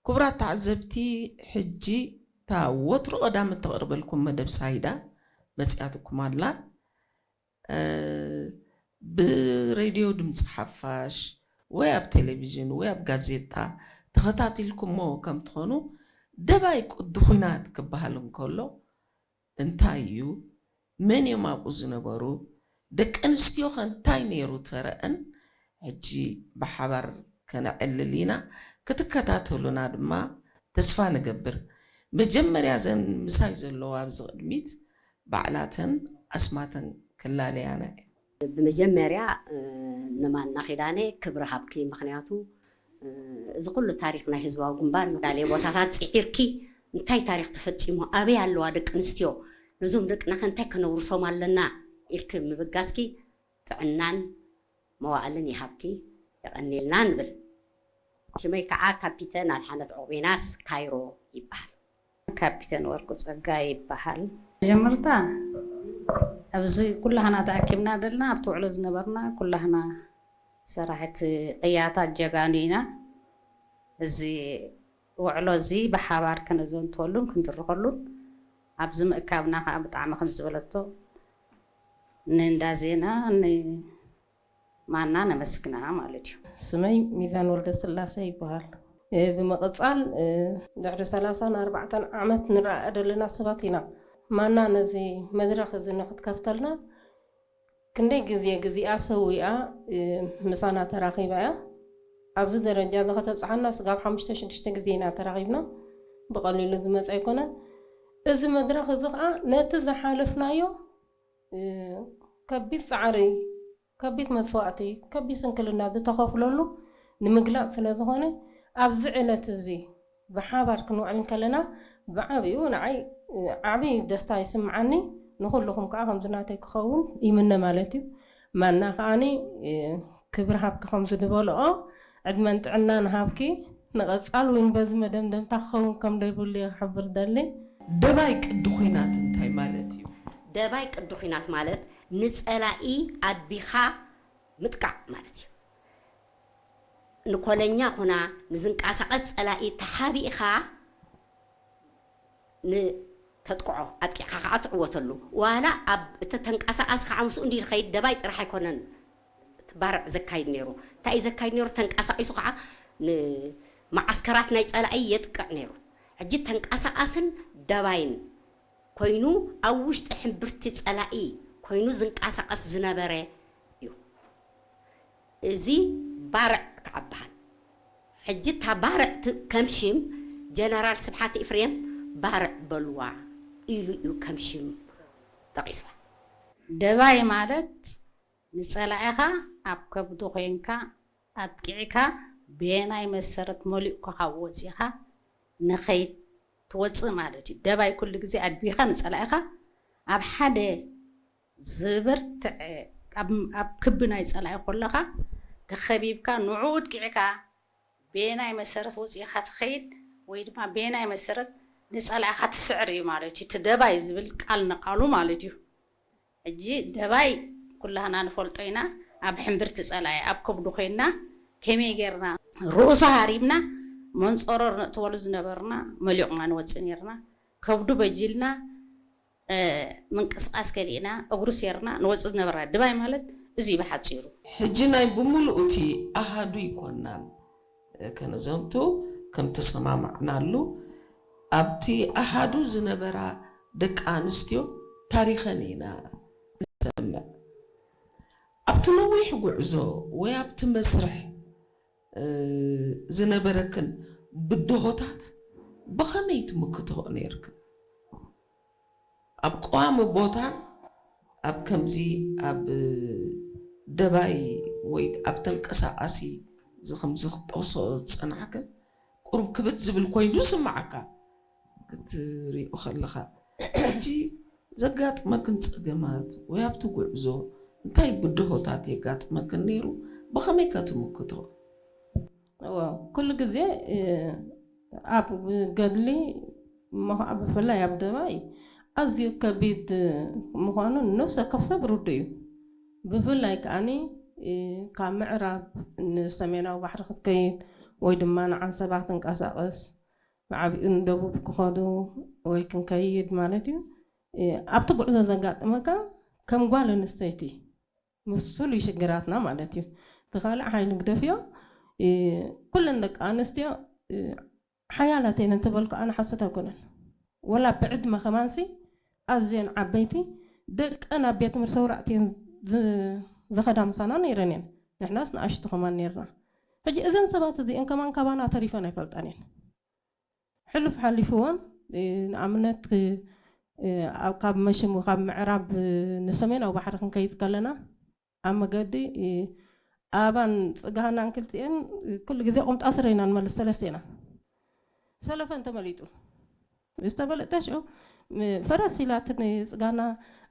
ክቡራት ተዓዘብቲ፣ ሕጂ እታ ወትሩ ቀዳም እተቕርበልኩም መደብ ሳይዳ መጺኣትኩም ኣላ። እ፣ ብሬድዮ ድምፂ ሓፋሽ ወይ ኣብ ቴሌቪዥን ወይ ኣብ ጋዜጣ ተኸታቲልኩሞ ከም ትኾኑ፣ ደባይ ቅዲ ኹናት ክበሃል እንከሎ እንታይ እዩ? መን እዮም ኣብኡ ዝነበሩ? ደቂ ኣንስትዮኸ እንታይ ነይሩ ተረአን? ሕጂ ብሓባር ከነዕልል ኢና። ክትከታተሉና ድማ ተስፋ ንገብር። መጀመርያ እዘን ምሳይ ዘለዋ ኣብዚ ቅድሚት ባዕላተን ኣስማተን ክላለያና እየን። ብመጀመርያ እ፣ ንማና ኪዳነ ክብሪ ሃብኪ። ምኽንያቱ እ፣ እዚ ኩሉ ታሪኽ ናይ ህዝባዊ ግንባር እዩ። ላለየ ቦታታት ፅዒርኪ እንታይ ታሪኽ ተፈፂሙ፣ ኣበይ ኣለዋ ደቂ ኣንስትዮ፣ ነዞም ደቅና ከ እንታይ ከነውርሶም ኣለና ኢልኪ ምብጋስኪ ጥዕናን መዋእልን ይሃብኪ፣ የቐንየልና ንብል። ሽመይ ከዓ ካፒተን ኣድሓነት ዑቕቤናስ ካይሮ ይበሃል። ካፒተን ወርቁ ጸጋይ ይበሃል። መጀመርታ ኣብዚ ኩላህና ተኣኪብና ዘለና ኣብቲ ውዕሎ ዝነበርና ኩላህና ሰራሕቲ ቅያታት ጀጋኑ ኢና። እዚ ውዕሎ እዚ ብሓባር ከነዘንትወሉን ክንትርኸሉን ኣብዚ ምእካብና ከዓ ብጣዕሚ ከም ዝበለቶ ንእንዳ ዜና ን ማና ነመስግና ማለት እዩ። ስመይ ሚዛን ወልደ ስላሴ ይበሃል። እ፣ ብምቕጻል እ፣ ድሕሪ ሰላሳን ኣርባዕተን ዓመት ንረኣ ዘለና ሰባት ኢና። ማና ነዚ መድረኽ እዚ ንክትከፍተልና ክንደይ ግዜ ግዚኣ ሰዊኣ እ፣ ምሳና ተራኺባ እያ። ኣብዚ ደረጃ እዚ ከተብፅሓና ስጋብ ሓሙሽተ ሽዱሽተ ግዜ ኢና ተራኺብና። ብቐሊሉ ዝመፀ ኣይኮነን። እዚ መድረኽ እዚ ከዓ ነቲ ዝሓለፍናዮ እ፣ ከቢድ ፃዕሪ፣ ከቢድ መስዋእቲ፣ ከቢድ ስንክልና ዝተኸፍለሉ ንምግላፅ ስለ ዝኾነ ኣብዚ ዕለት እዚ ብሓባር ክንውዕል እንከለና ብዓብኡ ንዓይ እ፣ ዓብዪ ደስታ ይስምዓኒ። ንኹልኹም ከዓ ከምዚ ናተይ ክኸውን ይምነ ማለት እዩ። ማና ከዓኒ እ፣ ክብሪ ሃብኪ ከምዚ ዝበልኦ ዕድመን ጥዕናን ሃብኪ ንቐፃል እውን በዚ መደምደምታ ክኸውን ከም ደይብሉ እየ ክሕብር ደሊ። ደባይ ቅዲ ኹናት እንታይ ማለት እዩ? ደባይ ቅዲ ኹናት ማለት ንጸላኢ ኣድቢኻ ምጥቃዕ ማለት እዩ። ንኮለኛ ኹና ንዝንቀሳቐስ ጸላኢ ተሓቢእኻ ንተጥቅዖ፣ ኣጥቂዕካ ከዓ ትዕወተሉ። ዋላ ኣብ እቲ ተንቀሳቓሲ ከዓ ምስኡ እንዲ ዝኸይድ ደባይ ጥራሕ ኣይኮነን ባርዕ ዘካይድ ነይሩ። እንታይ እዩ ዘካይድ ነይሩ? ተንቀሳቒሱ ከዓ ንመዓስከራት ናይ ጸላኢ የጥቅዕ ነይሩ። ሕጂ ተንቀሳቓስን ደባይን ኮይኑ ኣብ ውሽጢ ሕምብርቲ ጸላኢ ኮይኑ ዝንቀሳቐስ ዝነበረ እዩ። እዚ ባርዕ ከዓ በሃል። ሕጂ እታ ባርዕ ት- ከም ሽም ጀነራል ስብሓት ኤፍሬም ባርዕ በልዋ ኢሉ እዩ ከም ሽም ጠቒስዋ። ደባይ ማለት ንጸላኢኻ ኣብ ከብዱ ኮይንካ ኣጥቂዕካ ብየናይ መሰረት መሊእኳ ካብ ወፂኻ ንኸይትወፅእ ማለት እዩ። ደባይ ኩሉ ግዜ ኣድቢኻ ንጸላኢኻ ኣብ ሓደ ዝብርትዕ ኣብ ኣብ ክቢ ናይ ጸላኢ ከለኻ ተኸቢብካ ንዕኡ ኣጥቂዕካ ብየናይ መሰረት ወፂኻ ትኸይድ ወይ ድማ ብየናይ መሰረት ንጸላኢኻ ትስዕር እዩ ማለት እዩ። እቲ ደባይ ዝብል ቃል ንቃሉ ማለት እዩ። ሕጂ ደባይ ኩላህና ንፈልጦ ኢና። ኣብ ሕምብርቲ ጸላኢ ኣብ ከብዱ ኮይንና ከመይ ጌርና ርእሱ ሃሪምና መንጸሮር ነእትወሉ ዝነበርና መሊቕና ንወፅእ ኔርና። ከብዱ በጂልና እ፣ ምንቅስቃስ ከሊእና እግሩ ሴርና ንወፅእ ዝነበርና። ደባይ ማለት እዚ እዩ ብሓፂሩ። ሕጂ ናይ ብምሉኡ እቲ ኣሃዱ ይኮናን ከነዘንቱ ከም ተሰማማዕናሉ ኣብቲ ኣሃዱ ዝነበራ ደቂ ኣንስትዮ ታሪኸን ኢና ንሰምዕ። ኣብቲ ነዊሕ ጉዕዞ ወይ ኣብቲ መስርሕ እ፣ ዝነበረክን ብድሆታት ብኸመይ ትምክትኦ ነይርክን? ኣብ ቀዋሚ ቦታን ኣብ ከምዚ ኣብ ደባይ ወይ ኣብ ተንቀሳቓሲ እዚ ከምዚ ክትጠቕሶ ዝጸናሕክን ቁሩብ ክብድ ዝብል ኮይኑ ዝስምዓካ ክትሪኦ ከለኻ። ሕጂ ዘጋጥመክን ጸገማት ወይ ኣብቲ ጉዕዞ እንታይ ብድሆታት የጋጥመክን ነይሩ? ብኸመይ ከ ትምክቶ? እወ፣ ኩሉ ግዜ እ፣ ኣብ ገድሊ እሞ ከዓ ብፍላይ ኣብ ደባይ ኣዝዩ ከቢድ ምዃኑ ንነፍሲ ወከፍ ሰብ ርዱእ እዩ። ብፍላይ ከዓኒ እ፣ ካብ ምዕራብ ንሰሜናዊ ባሕሪ ክትከይድ ወይ ድማ ንዓንሰባ ትንቀሳቐስ ብዓቢኡ ንደቡብ ክኸዱ ወይ ክንከይድ ማለት እዩ። እ፣ ኣብቲ ጉዕዞ ዘጋጥመካ ከም ጓል ኣንስተይቲ ምስ ፍሉይ ሽግራትና ማለት እዩ። እቲ ካልእ ሓይሊ ግደፍዮ፣ እ፣ ኩለን ደቂ ኣንስትዮ፣ እ፣ ሓያላት እየን እንተበልኩ ኣነ ሓሶት ኣይኮነን። ወላ ብዕድመ ከማንሲ ኣዝየን ዓበይቲ ደቀን ኣብ ቤት ትምህርቲ ሰውራ ኣእትየን ዝ-፣ ዝኸዳ ምሳና ነይረን እየን። ንሕናስ ንኣሽቱ ከማን ነይርና። ሕጂ እዘን ሰባት እዚአን ከማን ካባና ተሪፈን ኣይፈልጣን እየን። ሕሉፍ ሓሊፍዎን፣ እ፣ ንኣብነት፣ እ፣ እ፣ ኣብ፣ ካብ መሽሙ፣ ካብ ምዕራብ፣ እ፣ ንሰሜናዊ ባሕሪ ክንከይድ ከለና፣ ኣብ መገዲ፣ እ፣ ኣባን ጽጋናን ክልቲኤን፣ እ፣ ኩሉ ግዜ ቁምጣ ስረ ኢና ንመልስ ሰለስቴና። ሰለፈን ተመሊጡ። ዝተበለጠ ሽዑ፣ ም-፣ ፈረስ ኢላትኒ ጽጋና፣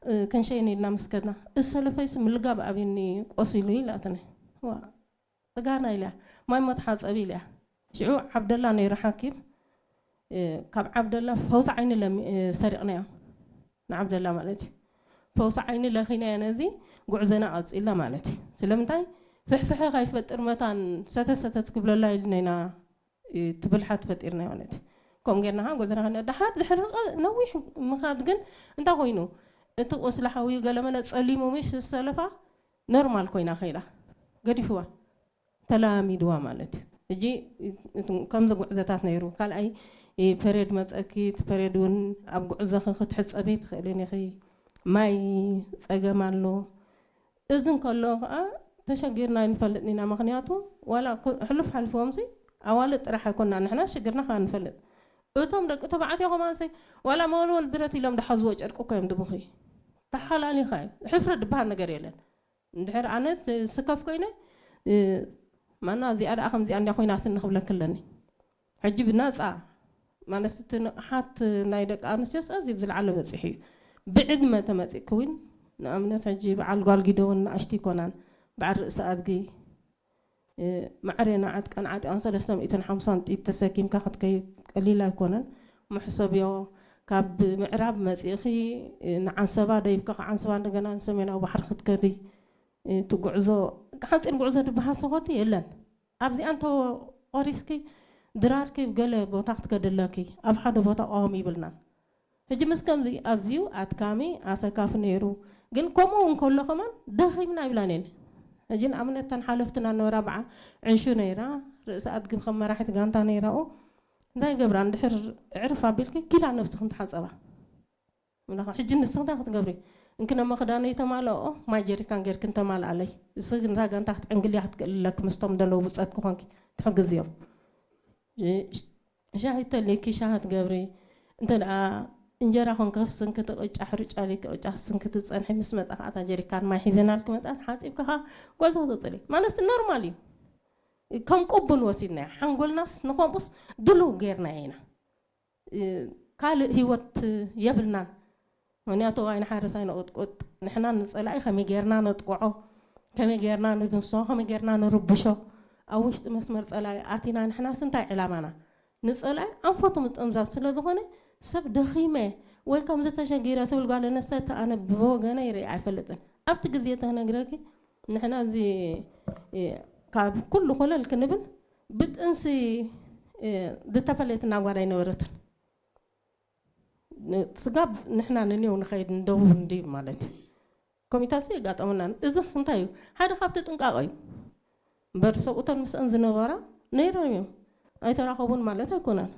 እ፣ ክንሸይን ኢልና ምስ ከድና፣ "እዚ ሰለፈይስ ምልጋብ ኣብኒ ቆሲሉ" ኢላትኒ። ዋ፣ ጽጋና ኢልያ፣ "ማይ እሞ ተሓጸቢ" ኢልያ። ሽዑ ዓብደላ ነይሩ ሓኪም፣ እ፣ ካብ ዓብደላ ፈውሲ ዓይኒ ለሚ-፣ እ፣ ሰሪቕናዮ። ንዓብደላ ማለት እዩ። ፈውሲ ዓይኒ ለኺናዮ ነዚ ጉዕዞና ቀጺልና ማለት እዩ። ስለምንታይ? ፍሕፍሐ ከይፈጥር መታን ሰተት ሰተት ክብለላ ኢልና ኢና፣ እ፣ እቲ ብልሓት ፈጢርናዮ ማለት እዩ። ከምኡ ጌርና ኸዓ ጉዕዞና ኸነ-፣ ደሓር ድሕሪ ቐ-፣ ነዊሕ ምኻድ ግን እንታይ ኮይኑ? እቲ ቁስሊ ሓውዩ ገለመለ ጸሊሙ ምሽ ዝሰለፋ ኖርማል ኮይና ኸይዳ። ገዲፍዋ። ተላሚድዋ ማለት እዩ። ሕጂ ከምዚ ጉዕዞታት ነይሩ። ካልኣይ፣ እ፣ ፐሬድ መጸኪ፣ እቲ ፐሬድ እውን ኣብ ጉዕዞኺ ክትሕጸቢ ትኽእልን ኢኺ። ማይ ጸገም ኣሎ። እዚ እንከሎ ኸዓ ተሸጊርና ኣይንፈልጥን ኢና። ምኽንያቱ ዋላ ኩ-፣ ሕሉፍ ሓልፍዎምሲ ኣዋልድ ጥራሕ ኣይኮንና፣ ንሕና ሽግርና ኸዓ ንፈልጥ። እቶም ደቂ ተባዕትዮ ከማንሲ ዋላ መወልወል ብረት ኢሎም ድሓዝዎ ጨርቂ እኮ እዮም ድብኺ። ተሓላሊኻ እዩ። ሕፍረት ድበሃል ነገር የለን። እንድሕር ኣነ ት-፣ ስከፍ ኮይነ፣ እ፣ ማና እዚኣ ደኣ ከምዚኣ እንድያ ኮይናትኒ ክብለኪ ኣለኒ። ሕጂ ብናጻ ማለት እቲ ንቕሓት ናይ ደቂ ኣንስትዮስ ኣዝዩ ብዝለዓለ በጺሑ እዩ። ብዕድመ ተመጺእኪ እውን ንኣብነት ሕጂ በዓል ጓል ጊደውን ንኣሽቱ ይኮናን። በዓል ርእሲ ኣድጊ፣ እ፣ ማዕሬና ዓጥቀን ዓጢቐን ሰለስተ ሚእትን ሓምሳን ጥይት ተሰኪምካ ክትከይድ ቀሊል ኣይኮነን። ምሕሰብዮ፣ ካብ ምዕራብ መጺእኺ፣ እ፣ ንዓንሰባ ደይብካ ካብ ዓንሰባ እንደገና ንሰሜናዊ ባሕሪ ክትከዲ፣ እ፣ እቲ ጉዕዞ፣ ሓጺር ጉዕዞ ዝበሃል ሰኾቲ የለን። ኣብዚኣ እንተ ቆሪስኪ ድራርኪ ገለ ቦታ ክትከዲ ኣለኪ። ኣብ ሓደ ቦታ ቀዋሚ ይብልናን። ሕጂ ምስ ከምዚ ኣዝዩ ኣድካሚ፣ ኣሰካፊ ነይሩ። ግን ከምኡ እንከሎ ከማን ደኺምና ኣይብላን እየን። ሕጂ ንኣብነት እተን ሓለፍትና ነበራ በዓ ዕንሹ ነይራ፣ ርእሲ ኣድጊ ከም መራሒት ጋንታ ነይራኡ። እንታይ ይገብራ? እንድሕር ዕርፍ ኣቢልኪ ኪዳ ነብስኽን ተሓጸባ። ምናኻ ሕጂ ንስኺ እንታይ ክትገብሪ? እንክነመ ክዳነይ ተማልኦ፣ ማይ ጀሪካን ጌርክን ተማልኣለይ። እስኺ ግን እታ ጋንታ ክትዕንግልያ ክትክእሊ ኣለኪ፣ ምስቶም ዘለዉ ብጾትኪ ኮንኪ ትሕግዝዮም። እ፣ ሻሂ ተልይኪ ሻሂ ትገብሪ። እንተ ደኣ እንጀራ ኮንኪ ክስንኪ ትቕጫ፣ ሕሩጫ ልኪ ቅጫ ክስንኪ ትጸንሒ፣ ምስ መጻ ከኣ እታ ጀሪካን ማይ ሒዘናልኪ መጻ፣ ሓጺብኪ ከኣ ጉዕዞ ትቕጽሊ። ማለት ኖርማል እዩ። ከም ቅቡል ወሲድናዮ። ሓንጎልናስ ንኸምኡስ ድሉው ጌርናዮ ኢና። እ፣ ካልእ ህይወት የብልናን። ምኽንያቱ ኣይንሓርስ ኣይንቕጥቁጥ። ንሕና ንጸላኢ ከመይ ጌርና ነጥቅዖ፣ ከመይ ጌርና ንድምስሶ፣ ከመይ ጌርና ንርብሾ። ኣብ ውሽጢ መስመር ጸላኢ ኣቲና ንሕናስ እንታይ ዕላማና? ንጸላኢ ኣንፈቱ ምጥምዛዝ ስለ ዝኾነ፣ ሰብ ደኺመ ወይ ከምዚ ተሸጊረ ትብል ጓል ኣንስተይቲ ኣነ ብወገነይ ርእየ ኣይፈልጥን። ኣብቲ ግዜ ተነግረኪ ንሕና እዚ፣ እ፣ ካብ ኩሉ ኮለል ክንብል ብጥንሲ፣ እ፣ ዝተፈለየትና ጓል ኣይነበረትን። ን-፣ ስጋብ ንሕና ንኔው ንኸይድ ንደቡብ እንድዩ ማለት እዩ። ከምኡታሲ የጋጠመናን። እዚ እንታይ እዩ? ሓደ ካብቲ ጥንቃቐ እዩ። እምበር ሰብኡተን ምስአን ዝነበራ ነይረን እዮም። ኣይተራኸቡን ማለት ኣይኮነን።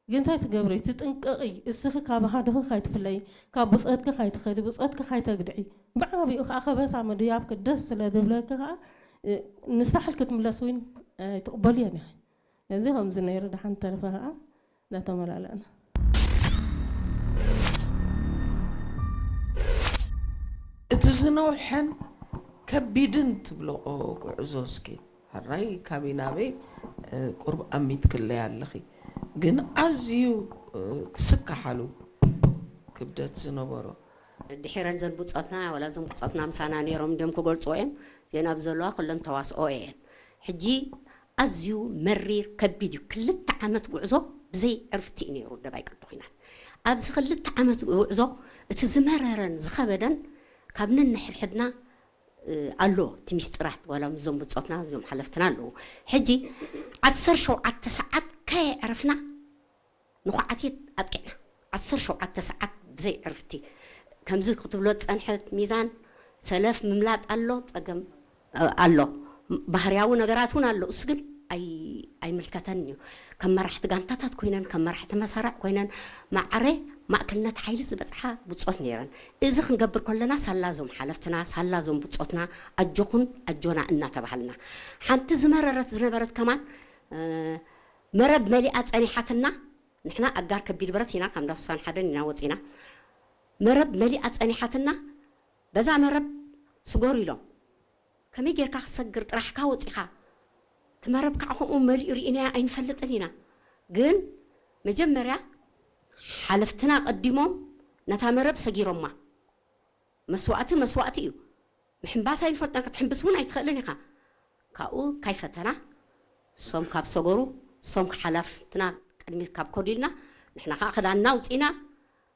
ግን እንታይ ትገብሪ? ትጥንቀቒ። እስኺ ካብ ሃድኺ ካይትፍለዪ፣ ካብ ብጾትኪ ካይትኸዲ፣ ብጾትኪ ካይተግድዒ። ብዓቢኡ ከኣ ከበሳ ምድያብኪ ደስ ስለ ዝብለኪ ከኣ፣ እ፣ ንሳሕል ክትምለስ እውን ኣይትቕበልዮን ኢኺ። እዚ ከምዚ ነይሩ፣ ደሓን ተረፈ ከኣ እናተመላለእና። እቲ ዝነውሐን ከቢድን ትብልኦ ጉዕዞ እስኪ፣ ሕራይ ካበይ ናበይ፣ እ፣ ቁሩብ ኣሚትክለይ ኣለኺ፣ ግን ኣዝዩ፣ እ፣ ትስከሓሉ ክብደት ዝነበሮ። ድሒረን ዘን ብጾትና፣ ዋላ እዞም ብጾትና ምሳና ነይሮም እንድዮም ክገልጽዎ እዮም። እዚአን ኣብ ዘለዋ ኩለን ተዋስኦ እየን። ሕጂ ኣዝዩ መሪር ከቢድ እዩ። ክልተ ዓመት ጉዕዞ ብዘይ ዕርፍቲ እዩ ነይሩ ደባይ ቅዲ ኹናት። ኣብዚ ክልተ ዓመት ጉዕዞ እቲ ዝመረረን ዝኸበደን ካብ ነንሕድሕድና፣ እ፣ ኣሎ እቲ ሚስጥራት፣ ዋላ ምስዞም ብጾትና እዚኦም ሓለፍትና ኣለዉ። ሕጂ ዓሰርተ ሸውዓተ ሰዓት ከየዕረፍና ንኹዓቲት ኣጥቂዕና ዓሰርተ ሸውዓተ ሰዓት ብዘይ ዕርፍቲ። ከምዚ ክትብሎ ዝጸንሐት ሚዛን ሰለፍ ምምላጥ ኣሎ፣ ጸገም፣ እ፣ ኣሎ። ባህርያዊ ነገራት እውን ኣሎ። እሱ ግን ኣይ-፣ ኣይምልከተንን እዩ። ከም መራሕቲ ጋንታታት ኮይነን፣ ከም መራሕቲ መሳርዕ ኮይነን፣ ማዕረ ማእከልነት ሓይሊ ዝበጽሓ ብጾት ነይረን። እዚ ክንገብር ከለና ሳላዞም ሓለፍትና፣ ሳላዞም ብጾትና፣ ኣጆኹን ኣጆና እናተባሃልና። ሓንቲ ዝመረረት ዝነበረት ከማን፣ እ፣ መረብ መሊኣ ጸኒሓትና። ንሕና ኣጋር ከቢድ ብረት ኢና፣ ካብ እንዳ ሱሳን ሓደን ኢና ወጺና። መረብ መሊኣ ጸኒሓትና፣ በዛ መረብ ስገሩ ኢሎም። ከመይ ጌርካ ክትሰግር ጥራሕካ ወጺኻ? እቲ መረብ ከዓ ከምኡ መሊኡ ርኢናዮ ኣይንፈልጥን ኢና። ግን መጀመርያ ሓለፍትና ቀዲሞም ነታ መረብ ሰጊሮማ። መስዋእቲ መስዋእቲ እዩ። ምሕንባስ ኣይንፈልጦን፣ ክትሕንብስ እውን ኣይትኽእልን ኢኻ። ካብኡ ካይ ፈተና፣ ሶም ካብ ሰገሩ፣ ሶም ሓላፍትና ቅድሚት ካብ ከዱ ኢልና፣ ንሕና ከዓ ክዳንና ኣውፂና፣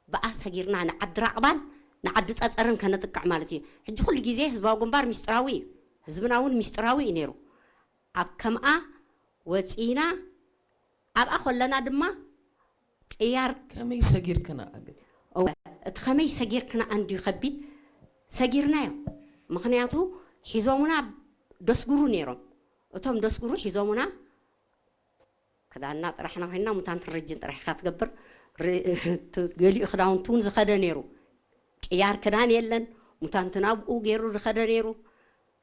ብኣ ሰጊርና ንዓዲ ራቕባን ንዓዲ ጸጸርን ከነጥቅዕ ማለት እዩ። ሕጂ ኩሉ ግዜ ህዝባዊ ግንባር ሚስጥራዊ እዩ። ህዝብና እውን ሚስጥራዊ እዩ ነይሩ። ኣብ ከምኣ ወጺና፣ ኣብኣ ከለና ድማ ቅያር ከመይ ሰጊርክና ግን? እወ፣ እቲ ከመይ ሰጊርክና እንድዩ ከቢድ። ሰጊርናዮ። ምኽንያቱ ሒዞሙና ደስጉሩ ነይሮም። እቶም ደስጉሩ ሒዞሙና፣ ክዳንና ጥራሕና ኮይንና፣ ሙታንትን ረጅን ጥራሕ ኢኻ ትገብር። ር-፣ እቲ ገሊኡ ክዳውንቲ እውን ዝኸደ ነይሩ። ቅያር ክዳን የለን። ሙታንትና ኣብኡ ገይሩ ዝኸደ ነይሩ።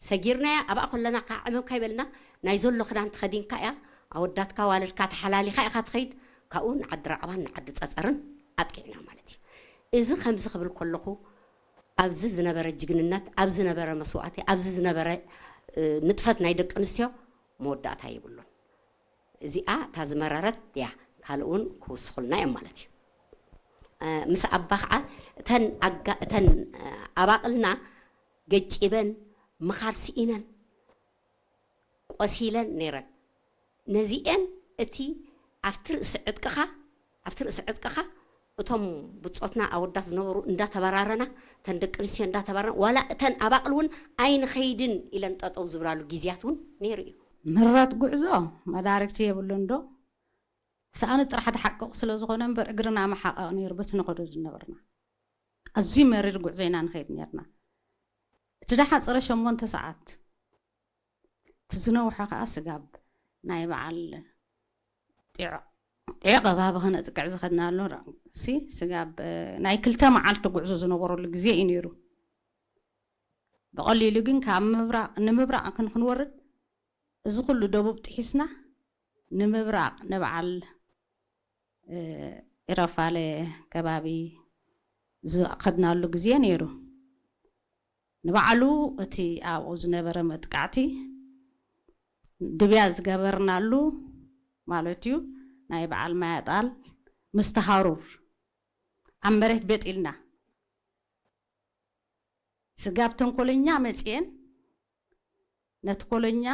ሰጊርናያ፣ ኣብኣ ከለና ከዓ ዕመም ካይበልና፣ ናይ ዘሎ ክዳን ተኸዲንካ እያ፣ ኣወዳትካ ዋልድካ ተሓላሊኻ ኢኻ ትኸይድ። ካብኡ ንዓዲ ራቕባን ንዓዲ ጸጸርን ኣጥቂዕና ማለት እዩ። እዚ ከምዚ ክብል ከለኹ፣ ኣብዚ ዝነበረ ጅግንነት፣ ኣብዚ ዝነበረ መስዋእቲ፣ ኣብዚ ዝነበረ፣ እ፣ ንጥፈት ናይ ደቂ ኣንስትዮ መወዳእታ የብሉን። እዚኣ እታ ዝመረረት እያ፣ ካልእ እውን ክውስኹልና እዮም ማለት እዩ። እ፣ ምስ ኣባ ከዓ እተን ኣጋ-፣ እተን፣ እ፣ ኣባቕልና ገጪበን ምኻድ ስኢነን ቆሲለን ነይረን። ነዚኤን እቲ ኣብቲ ርእሲ ዕጥቅኻ፣ ኣብቲ ርእሲ ዕጥቅኻ እቶም ብጾትና ኣወዳት ዝነበሩ እንዳተበራረና፣ እተን ደቂ ኣንስትዮ እንዳተበራረና፣ ዋላ እተን ኣባቕል እውን ኣይንኸይድን ኢለን ጠጠው ዝብላሉ ግዜያት እውን ነይሩ እዩ። ምረት ጉዕዞ መዳርግቲ የብሉን ዶ? ሰኣን ጥራሕ ድሓቅቕ ስለ ዝኾነ እምበር እግርና መሓቐቕ ነይሩ በቲ ንኸዶ ዝነበርና። ኣዝዩ መሪር ጉዕዞ ኢና ንኸይድ ነይርና። እቲ ድሓፀረ ሸሞንተ ሰዓት፣ እቲ ዝነውሐ ከዓ ስጋብ ናይ በዓል ጢዖ-፣ ጢዖ ቀባቢ ከነጥቅዕ ዝኸድናሉ ሲ ስጋብ፣ እ፣ ናይ ክልተ መዓልቲ ጉዕዞ ዝነበረሉ ግዜ እዩ ነይሩ። ብቐሊሉ ግን ካብ ምብራቕ፣ ንምብራቕ ክን-፣ ክንወርድ እዚ ኩሉ ደቡብ ጥሒስና ንምብራቕ ንበዓል፣ እ፣ ኢረፋለ ከባቢ ዝኸድናሉ ግዜ ነይሩ። ንባዕሉ እቲ ኣብኡ ዝነበረ መጥቃዕቲ ድብያ ዝገበርናሉ ማለት እዩ። ናይ በዓል ማያጣል ምስቲ ሃሩር ኣብ መሬት ቤጥ ኢልና ስጋብ ተንኮለኛ መጽኤን ነቲ ኮለኛ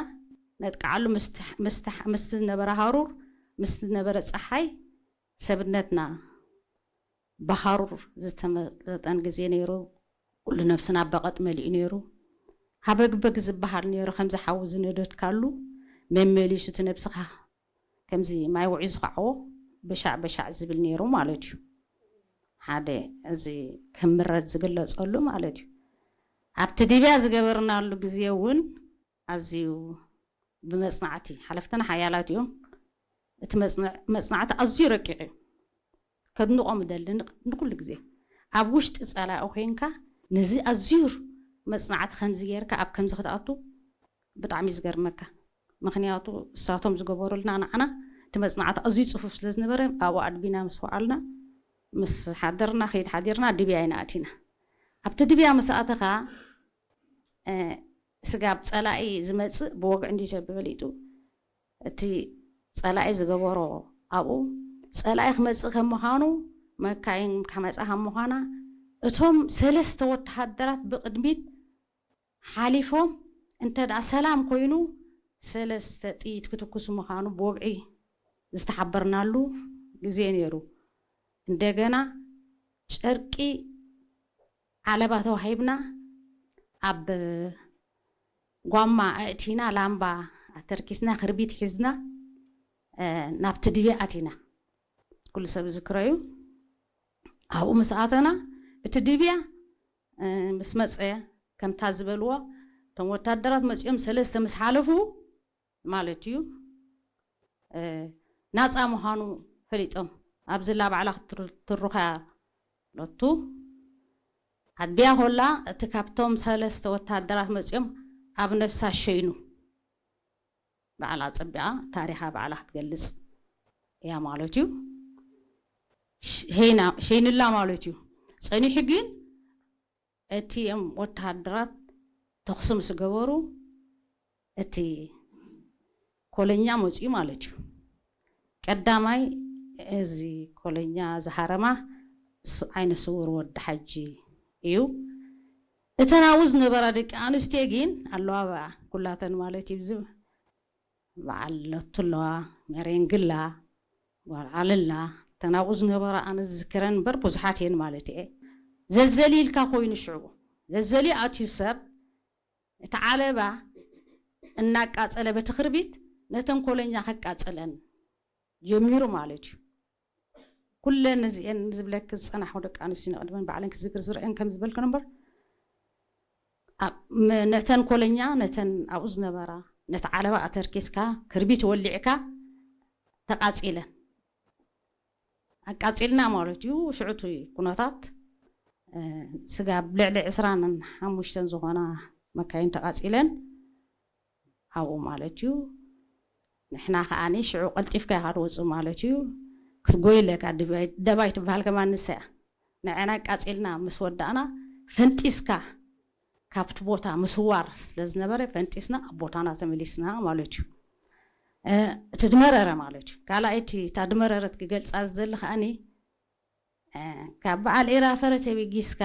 ነጥቅዓሉ ምስቲ፣ ምስቲ፣ ምስቲ ዝነበረ ሃሩር፣ ምስቲ ዝነበረ ጸሓይ ሰብነትና ብሃሩር ዝተመጠጠን ግዜ ነይሩ። ኩሉ ነብስና በቐጥ መሊኡ ነይሩ። ሃበግበግ ዝበሃል ነይሩ፣ ከምዚ ሓዊ ዝነደድካሉ መመሊሱ እቲ ነብስኻ ከምዚ ማይ ውዒ ዝኸዓዎ በሻዕ በሻዕ ዝብል ነይሩ ማለት እዩ። ሓደ እዚ ከም ምረት ዝግለጸሉ ማለት እዩ። ኣብቲ ዲብያ ዝገበርናሉ ግዜ እውን ኣዝዩ ብመጽናዕቲ፣ ሓለፍትና ሓያላት እዮም። እቲ መጽንዕ-፣ መጽናዕቲ ኣዝዩ ረቂቕ እዩ። ከድንቖም እደሊ ን-፣ ንኩሉ ግዜ። ኣብ ውሽጢ ጸላኢ ኮይንካ ነዚ ኣዝዩ መጽናዕቲ ከምዚ ጌርካ ኣብ ከምዚ ክትኣቱ ብጣዕሚ እዩ ዝገርመካ። ምኽንያቱ እሳቶም ዝገበሩልና ንዓና እቲ መጽናዕቲ ኣዝዩ ጽፉፍ ስለ ዝነበረ ኣብኡ ኣድቢና ምስ ወዓልና፣ ምስ ሓደርና፣ ከይድ ሓዲርና ድብያ ኢና ኣቲና። ኣብቲ ድብያ ምስ ኣተኻ፣ እ፣ ስጋብ ጸላኢ ዝመጽእ ብወግዒ እንዲ ተፈሊጡ፣ እቲ ጸላኢ ዝገበሮ ኣብኡ ጸላኢ ክመጽእ ከም ምዃኑ፣ መካይን ክመጻ ከም ምዃና፣ እቶም ሰለስተ ወተሃደራት ብቕድሚት ሓሊፎም፣ እንተ ደኣ ሰላም ኮይኑ ሰለስተ ጥይት ክትኩሱ ምዃኑ ብወግዒ ዝተሓበርናሉ ግዜ ነይሩ። እንደገና ጨርቂ ዓለባ ተዋሂብና፣ ኣብ ጓማ ኣእቲና፣ ላምባ ኣተርኪስና፣ ክርቢት ሒዝና፣ እ፣ ናብቲ ድቤ ኣቲና። ኩሉ ሰብ ዝክረዩ። ኣብኡ ምስ ኣተና እቲ ድብያ ምስ መፀ፣ ከምታ ዝበልዎ፣ እቶም ወታደራት መፂኦም ሰለስተ ምስ ሓለፉ ማለት እዩ፣ ናፃ ምዃኑ ፈሊጦም፣ ኣብዚላ ባዕላ ክትትርኻ እያ በለቱ። ኣድብያ ኮላ እቲ ካብቶም ሰለስተ ወታደራት መፂኦም ኣብ ነብሳ ሸይኑ፣ ባዕላ ኣፀቢቓ ታሪኻ ባዕላ ክትገልፅ እያ ማለት እዩ። ሸይንላ ማለት እዩ። ፀኒሑ ግን እቲኦም ወተሃደራት ተኹሲ ምስ ገበሩ፣ እቲ ኮለኛ መፂኡ ማለት እዩ። ቀዳማይ እዚ ኮለኛ ዝሃረማ ዓይነ ስውር ወዲ ሓጂ እዩ። እተን ኣብኡ ዝነበራ ደቂ ኣንስትዮ ግን ኣለዋ፣ በኣ ኩላተን ማለት እዩ። ዝብ በዓል ለቱ ኣለዋ፣ መሬንግላ፣ ጓል ዓለላ፣ እተን ኣብኡ ዝነበራ ኣነ ዝዝክረን እምበር ብዙሓት እየን ማለት እየ። ዘዘሊ ኢልካ ኮይኑ ሽዑ ዘዘሊ ኣትዩ ሰብ እቲ ዓለባ እናቃጸለ በቲ ክርቢት ነተን ኮለኛ ከቃጽለን ጀሚሩ ማለት እዩ። ኩለን እዚኤን ዝብለኪ ዝጸናሕኩ ደቂ ኣንስትዮ ንቕድመን ባዕለን ክዝክር ዝርእየን ከም ዝበልክን እምበር፣ ነተን ኮለኛ፣ ነተን ኣብኡ ዝነበራ፣ ነቲ ዓለባ ኣተርኪስካ ክርቢት ወሊዕካ ተቃጺለን። ኣቃጺልና ማለት እዩ። ሽዑ እቲ ኩነታት ስጋብ ልዕሊ ዕስራን ሓሙሽተን ዝኾና መካይን ተቃጺለን ኣብኡ ማለት እዩ። ንሕና ከዓኒ ሽዑ ቀልጢፍካ ኢኻ ትወፅእ ማለት እዩ። ክትጎይ ኣለካ። ደባይ ትበሃል ከማን ንሳ እያ። ንዕና ኣቃጺልና ምስ ወዳእና ፈንጢስካ ካብቲ ቦታ ምስዋር ስለ ዝነበረ ፈንጢስና ኣብ ቦታና ተመሊስና ማለት እዩ። እቲ ድመረረ ማለት እዩ። ካልኣይቲ እታ ድመረረት ክገልፃ ዝደሊ ከዓኒ ካብ በዓል ኤራ ፈረስ ተቢጊስካ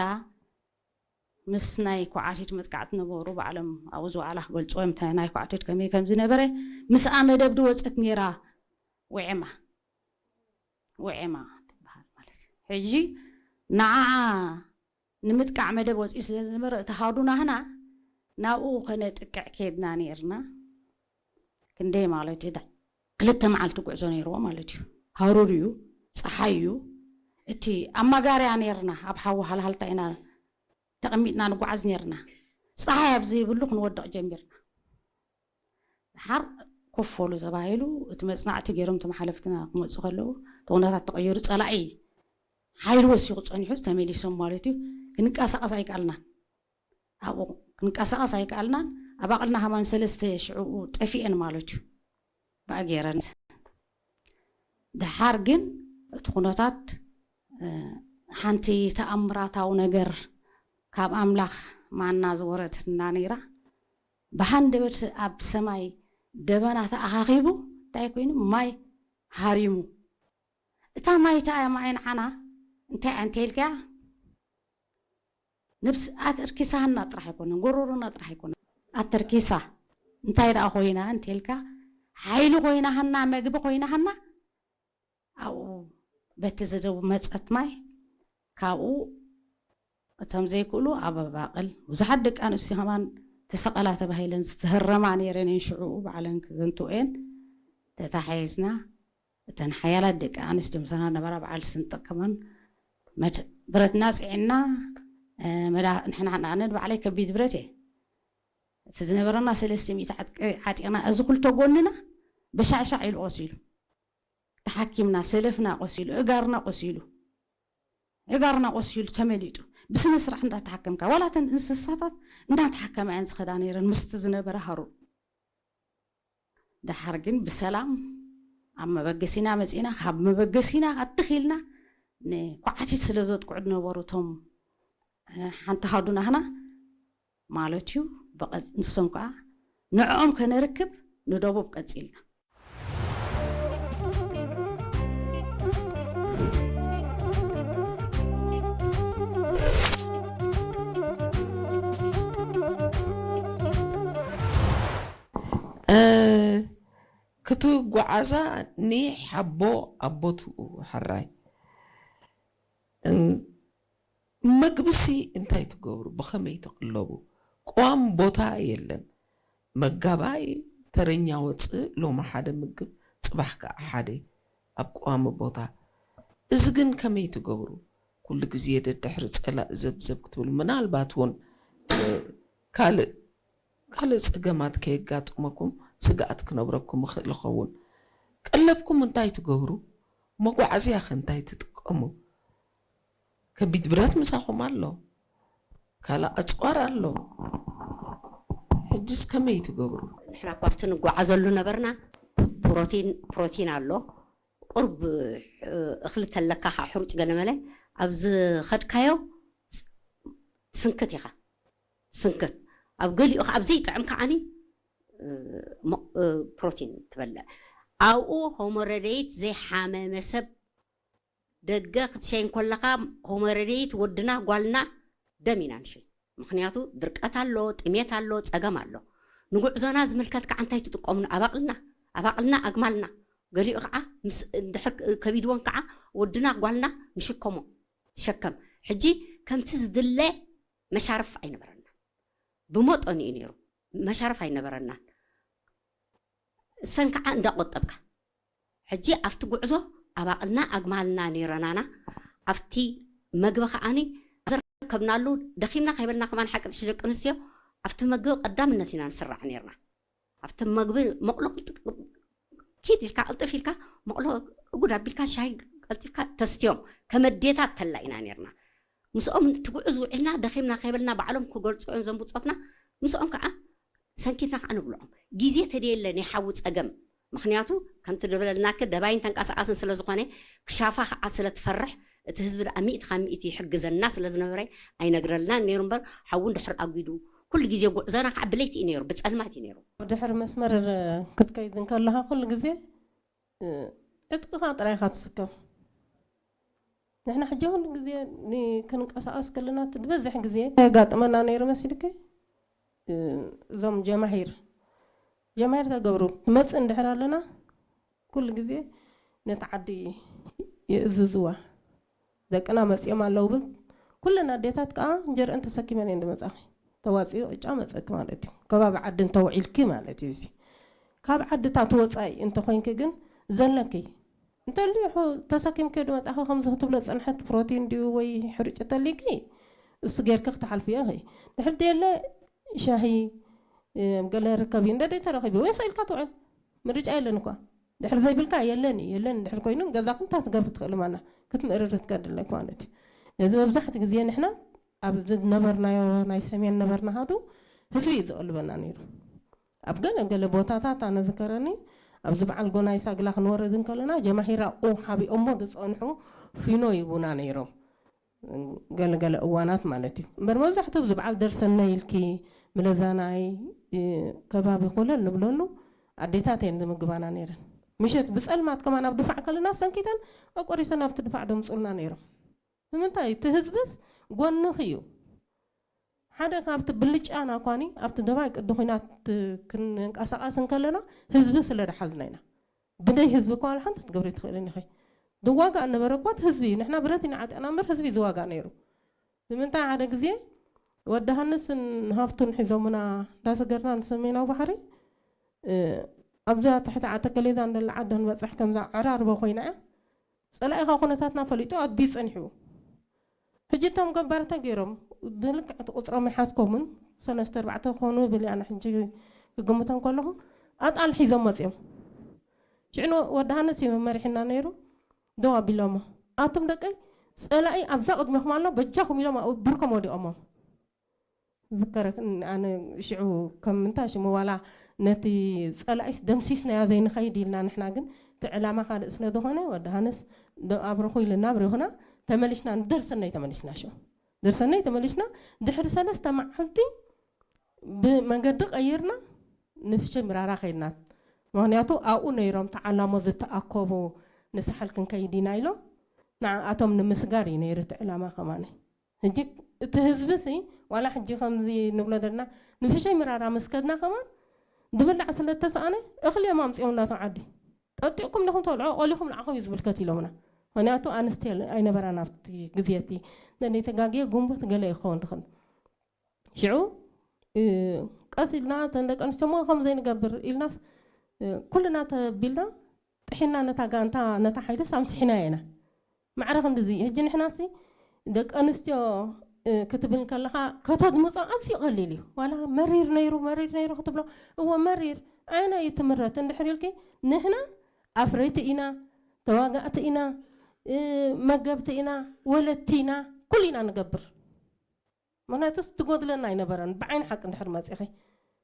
ምስ ናይ ኳዓቲት መጥቃዕቲ ነበሩ ባዕሎም ኣብኡ ዝወዓላ ክገልፅዎ እዮም። እንታይ ናይ ኳዓቲት ከመይ ከም ዝነበረ ምስኣ መደብ ድወፀት ነይራ። ውዔማ ውዔማ ትበሃል ማለት እዩ። ሕጂ ንዓዓ ንምጥቃዕ መደብ ወፂኡ ስለ ዝነበረ እቲ ሃዱ ናህና ናብኡ ከነጥቅዕ ከድና ነርና። ክንደይ ማለት እዩ? ክልተ መዓልቲ ጉዕዞ ነይርዎ ማለት እዩ። ሃሩር እዩ፣ ፀሓይ እዩ። እቲ ኣብ ማጋርያ ነርና፣ ኣብ ሓዊ ሃልሃልታ ኢና ተቐሚጥና ንጓዓዝ ነርና። ፀሓይ ኣብ ዘይብሉ ክንወድቕ ጀሚርና። ድሓር ኮፍ በሉ ተባሂሉ እቲ መፅናዕቲ ገይሮም ተመሓለፍትና ክመፁ ከለዉ እቲ ኩነታት ተቐይሩ ፀላኢ ሓይሊ ወሲኹ ፀኒሑ ተመሊሶም ማለት እዩ። ክንቀሳቐስ ኣይከኣልናን። ኣብኡ ክንቀሳቐስ ኣይከኣልናን። ኣብ ኣቕልና ከማን ሰለስተ ሽዕኡ ጠፊኤን ማለት እዩ። ብኣ ገይረን። ድሓር ግን እቲ ኩነታት ሓንቲ ተኣምራታዊ ነገር ካብ ኣምላኽ ማና ዝወረደትና ነይራ። ብሃንደበት ኣብ ሰማይ ደበና ተኣኻኺቡ እንታይ ኮይኑ ማይ ሃሪሙ። እታ ማይ እታ እያ ማይ ንዓና እንታይ እያ እንተኢልካያ ነብስ ኣተርኪሳና ጥራሕ ኣይኮነን፣ ጎሮሮና ጥራሕ ኣይኮነን። ኣተርኪሳ እንታይ ደኣ ኮይና እንተኢልካ ሓይሊ ኮይናሃና፣ መግቢ ኮይናሃና ኣብኡ በቲ ዝደቡ መጸት ማይ ካብኡ እቶም ዘይክእሉ ኣብ ኣባቕል ብዙሓት ደቂ ኣንስትዮ ከማን ተሰቐላ ተባሂለን ዝተህረማ ነይረን እየን። ሽዕኡ ባዕለን ክዘንትኡ እየን። ተታሓሒዝና እተን ሓያላት ደቂ ኣንስትዮ ምሳና ነበራ በዓል ስንጥቅ ከማን መድ- ብረትና ጽዒና ንሕና ንኣነ ንባዕለይ ከቢድ ብረት እየ እቲ ዝነበረና ሰለስተ ሚእቲ ዓጢቕና እዚ ክልተ ጎንና በሻዕሻዕ ኢሉ ቆሲሉ ተሓኪምና ሰለፍና ቆሲሉ እጋርና ቆሲሉ እጋርና ቆሲሉ ተመሊጡ ብስነ ስርዓት እንዳተሓከምካ ዋላ እተን እንስሳታት እንዳተሓከማ እየን ዝኸዳ ነይረን ምስቲ ዝነበረ ሃሩር ደሓር ግን ብሰላም ኣብ መበገሲና መፂና ካብ መበገሲና ኣድኽ ኢልና ንኳዓቲት ስለ ዘጥቅዑ ዝነበሩ እቶም ሓንቲ ሃዱናህና ማለት እዩ ንሶም ከዓ ንዕኦም ከነርክብ ንደቡብ ቀፂልና ክትጓዓዛ ኒሕ ኣቦ ኣቦትኡ ሕራይ መግብሲ እንታይ ትገብሩ ብኸመይ ትቕለቡ ቅዋም ቦታ የለን መጋባይ ተረኛ ወፅእ ሎሚ ሓደ ምግብ ፅባሕ ከዓ ሓደ ኣብ ቅዋሚ ቦታ እዚ ግን ከመይ ትገብሩ? ኩሉ ግዜ ደድሕሪ ጸላእ ዘብዘብ ክትብሉ፣ ምናልባት እውን ካልእ ካልእ ጸገማት ከየጋጥመኩም ስግኣት ክነብረኩም ይኽእል ይኸውን። ቀለብኩም እንታይ ትገብሩ? መጓዓዝያኸ እንታይ ትጥቀሙ? ከቢድ ብረት ምሳኹም ኣሎ፣ ካልእ ኣጽዋር ኣሎ። ሕጅስ ከመይ ትገብሩ? ንሕና እኳ ኣብቲ ንጓዓዘሉ ነበርና ፕሮቲን ፕሮቲን ኣሎ፣ ቁርብ እኽሊ ተለካ ከዓ ሕሩጭ ገለመለ ኣብ ዝኸድካዮ ትስንክት ኢኻ። ትስንክት ኣብ ገሊኡ ከዓ ኣብ ዘይጥዕም ከዓኒ ፕሮቲን ትበልዕ። ኣብኡ ሆሞረደይት ዘይሓመመ ሰብ ደገ ክትሸይን ከለኻ ሆሞረደይት ወድና ጓልና ደም ኢና ንሸይ። ምኽንያቱ ድርቀት ኣሎ፣ ጥሜት ኣሎ፣ ጸገም ኣሎ። ንጉዕዞና ዝምልከት ከዓ እንታይ ትጥቀሙን ኣባቕልና ኣባቕልና ኣግማልና ገሊኡ ከዓ ምስ እንድሕር ከቢድወን ከዓ ወድና ጓልና ንሽከሞ ትሸከም። ሕጂ ከምቲ ዝድለ መሻርፍ ኣይነበረና፣ ብመጠኑ እዩ ነይሩ። መሻርፍ ኣይነበረናን። እሰን ከዓ እንዳቆጠብካ ሕጂ ኣብቲ ጉዕዞ ኣባቕልና ኣግማልና ነይረናና ኣብቲ መግቢ ከዓኒ ዘርከብናሉ ደኺምና ከይበልና ከማን ሓቂ ጥሽ ደቂ ኣንስትዮ ኣብቲ መግቢ ቀዳምነት ኢና ንስራዕ ነይርና። ኣብቲ መግቢ መቕሎ ኪድ ኢልካ ቅልጥፍ ኢልካ መቕሎ እጉድ ኣቢልካ ሻሂ ቀልጢፍካ ተስትዮም ከመዴታት ተላ ኢና ነይርና። ምስኦም ትጉዕዝ ውዒልና ደኺምና ከይበልና ባዕሎም ክገልፁ እዮም ዘንብፆትና። ምስኦም ከዓ ሰንኪትና ከዓ ንብልዖም። ግዜ ተደየለ ናይ ሓዊ ፀገም። ምኽንያቱ ከምቲ ደበለልናኪ ደባይን ተንቀሳቓስን ስለ ዝኾነ ክሻፋ ከዓ ስለ ትፈርሕ እቲ ህዝቢ ደኣ ሚእቲ ካብ ሚእቲ ይሕግዘና ስለ ዝነበረ ኣይነግረልናን ነይሩ እምበር ሓዊ እንድሕር ኣጒዱ ኩሉ ግዜ ጉዕዞና ከዓ ብለይቲ እዩ ነይሩ፣ ብፀልማት እዩ ነይሩ። ድሕሪ መስመር ክትከይድ እንከለኻ ኩሉ ግዜ ዕጥቅኻ ጥራይ ኢኻ ትስከም። ንሕና ሕጂ ኩሉ ግዜ ክንቀሳቐስ ከለና እቲ ዝበዝሕ ግዜ የጋጥመና ነይሩ መሲልኪ እዞም ጀማሂር ጀማሂር ተገብሩ ትመፅእ እንድሕር ኣለና ኩሉ ግዜ ነቲ ዓዲ ይእዝዝዋ። ደቅና መፂኦም ኣለዉ ብል ኩለን ኣዴታት ከዓ ጀርአን ተሰኪመን እየን ዝመፃኺ። ተዋፂኡ ቅጫ መፀኪ ማለት እዩ። ከባቢ ዓዲ እንተውዒልኪ ማለት እዩ። እዚ ካብ ዓድታት ወፃኢ እንተኮይንኪ ግን ዘለኪ እንተልዩ ተሰኪምኪ ድመፃኺ ከምዚ ክትብሎ ዝፀንሐት ፕሮቲን ድዩ ወይ ሕርጭ ተልይኪ እሱ ጌርኪ ክትሓልፍዮ ኸ ድሕር ደየለ ሻሂ ገለ ርከቢ እንደ ደይ ተረኺቢ ወይ ሰኢልካ ትውዕል ምርጫ የለን እኳ ድሕር ዘይብልካ የለን የለን ድሕር ኮይኑ ገዛኹም እንታይ ትገብሪ ትኽእሊ ማና ክትምእርር ትከድለክ ማለት እዩ። ነዚ መብዛሕቲ ግዜ ንሕና ኣብ ዝነበርናዮ ናይ ሰሜን ነበርና ሃዱ ህዝቢ እዩ ዝቕልበና ነይሩ። ኣብ ገለ ገለ ቦታታት ኣነ ዝከረኒ ኣብዚ በዓል ጎናይ ሳግላ ክንወርድ እንከለና ጀማሂራ ኡ ሓቢኦሞ ዝፀንሑ ፊኖ ይቡና ነይሮም። ገለ ገለ እዋናት ማለት እዩ እምበር መብዛሕትኡ ኣብዚ በዓል ደርሰናይ ኢልኪ ምለዛናይ ከባቢ ኮለል ንብለሉ ኣዴታት እየን ዝምግባና ነይረን። ምሸት ብፀልማት ከማን ኣብ ድፋዕ ከለና ሰንኪተን ኣቆሪሰን ኣብቲ ድፋዕ ደምፁልና ነይሮም። ንምንታይ እቲ ህዝብስ ጎንኺ እዩ። ሓደ ካብቲ ብልጫና ኳኒ ኣብቲ ደባይ ቅዲ ኩናት ክንንቀሳቐስ እንከለና ህዝቢ ስለ ደሓዝና ኢና። ብደይ ህዝቢ እኳ ዋላ ሓንቲ ክትገብሪ ትኽእልን ኢኺ። ዝዋጋእ ነበረ እኳ እቲ ህዝቢ እዩ። ንሕና ብረት ኢና ዓጢቕና እምበር ህዝቢ እዩ ዝዋጋእ ነይሩ። ንምንታይ ሓደ ግዜ ወዲ ሃንስን ሃብቱን ሒዞሙና እንዳሰገርና ንሰሜናዊ ባሕሪ ኣብዛ ትሕቲ ዓተከሌዛ እንደላ ዓዲ ክንበፅሕ ከምዛ ዕራርቦ ኮይና እያ። ፀላኢኻ ኩነታትና ፈሊጡ ኣቢዩ ፀኒሑ። ሕጂ እቶም ገባር እንታይ ገይሮም ብልክዕ እቲ ቁፅሮም ይሓዝኮምን ሰለስተ ኣርባዕተ ክኾኑ ብል ኣነ ሕጂ ክግምቶም ከለኹ ኣጣል ሒዞም መፅዮም። ሽዕኑ ወዲ ሃንስ እዩ መመሪሕና ነይሩ። ደው ኣቢሎሞ ኣቱም ደቀይ ፀላኢ ኣብዛ ቅድሚኹም ኣሎ በጃኹም ኢሎም ኣብኡ ብርኮም ወዲቖሞም። ዝከረ ኣነ ሽዑ ከም ምንታይ ሽሙ ዋላ ነቲ ጸላኢስ ደምሲስናዮ ዘይንኸይድ ኢልና ንሕና ግን እቲ ዕላማ ካልእ ስለ ዝኾነ ወዲ ሃንስ ኣብርኹ ኢልና ኣብሪኹና ተመሊስና ንደርሰናይ ተመሊስና ሽዑ ደርሰናይ ተመሊስና ድሕሪ ሰለስተ መዓልቲ ብመንገዲ ቀይርና ንፍሸ ምራራ ከይድና ምክንያቱ ኣብኡ ነይሮም ተዓላሞ ዝተኣከቡ ንሳሕል ክንከይድ ኢና ኢሎም ንዓኣቶም ንምስጋር እዩ ነይሩ እቲ ዕላማ ከማነ ሕጂ እቲ ህዝቢ ሲ ዋላ ሕጂ ከምዚ ንብሎ ዘለና ንፍሸይ ምራራ ምስ ከድና ከማን ድብላዕ ስለ እተሰኣነ እኽሊ እዮም ኣምፅኦም እናቶም ዓዲ ጠጢቕኩም ዲኹም ተብልዖ ቆሊኹም ንዓኹም እዩ ዝምልከት ኢሎምና። ምክንያቱ ኣንስቲ ኣይነበራን ኣብቲ ግዜ እቲ ነደይ ተጋግየ ጉንቦት ገለ ይኸውን ድኽእል ሽዑ ቀስ ኢልና እተን ደቂ ኣንስትዮ እሞ ከም ዘይንገብር ኢልናስ ኩልና ተቢልና ጥሒና ነታ ጋንታ ነታ ሓይልስ ኣምስሒናያ ኢና። ማዕረ ክንድዚ እዩ። ሕጂ ንሕናሲ ደቂ ኣንስትዮ፣ እ፣ ክትብል ከለኻ ከተድምጾ ኣዝዩ ቀሊል እዩ። ዋላ መሪር ነይሩ፣ መሪር ነይሩ ክትብሎ፣ እወ መሪር፣ ኣየናይ እዩ ትምረት እንድሕር ኢልኪ፣ ንሕና ኣፍረይቲ ኢና፣ ተዋጋእቲ ኢና፣ እ፣ መገብቲ ኢና፣ ወለድቲ ኢና፣ ኩሉ ኢና ንገብር። ምኽንያቱስ ትጎድለና ኣይነበረን። ብዓይኒ ሓቂ እንድሕር መጺኺ፣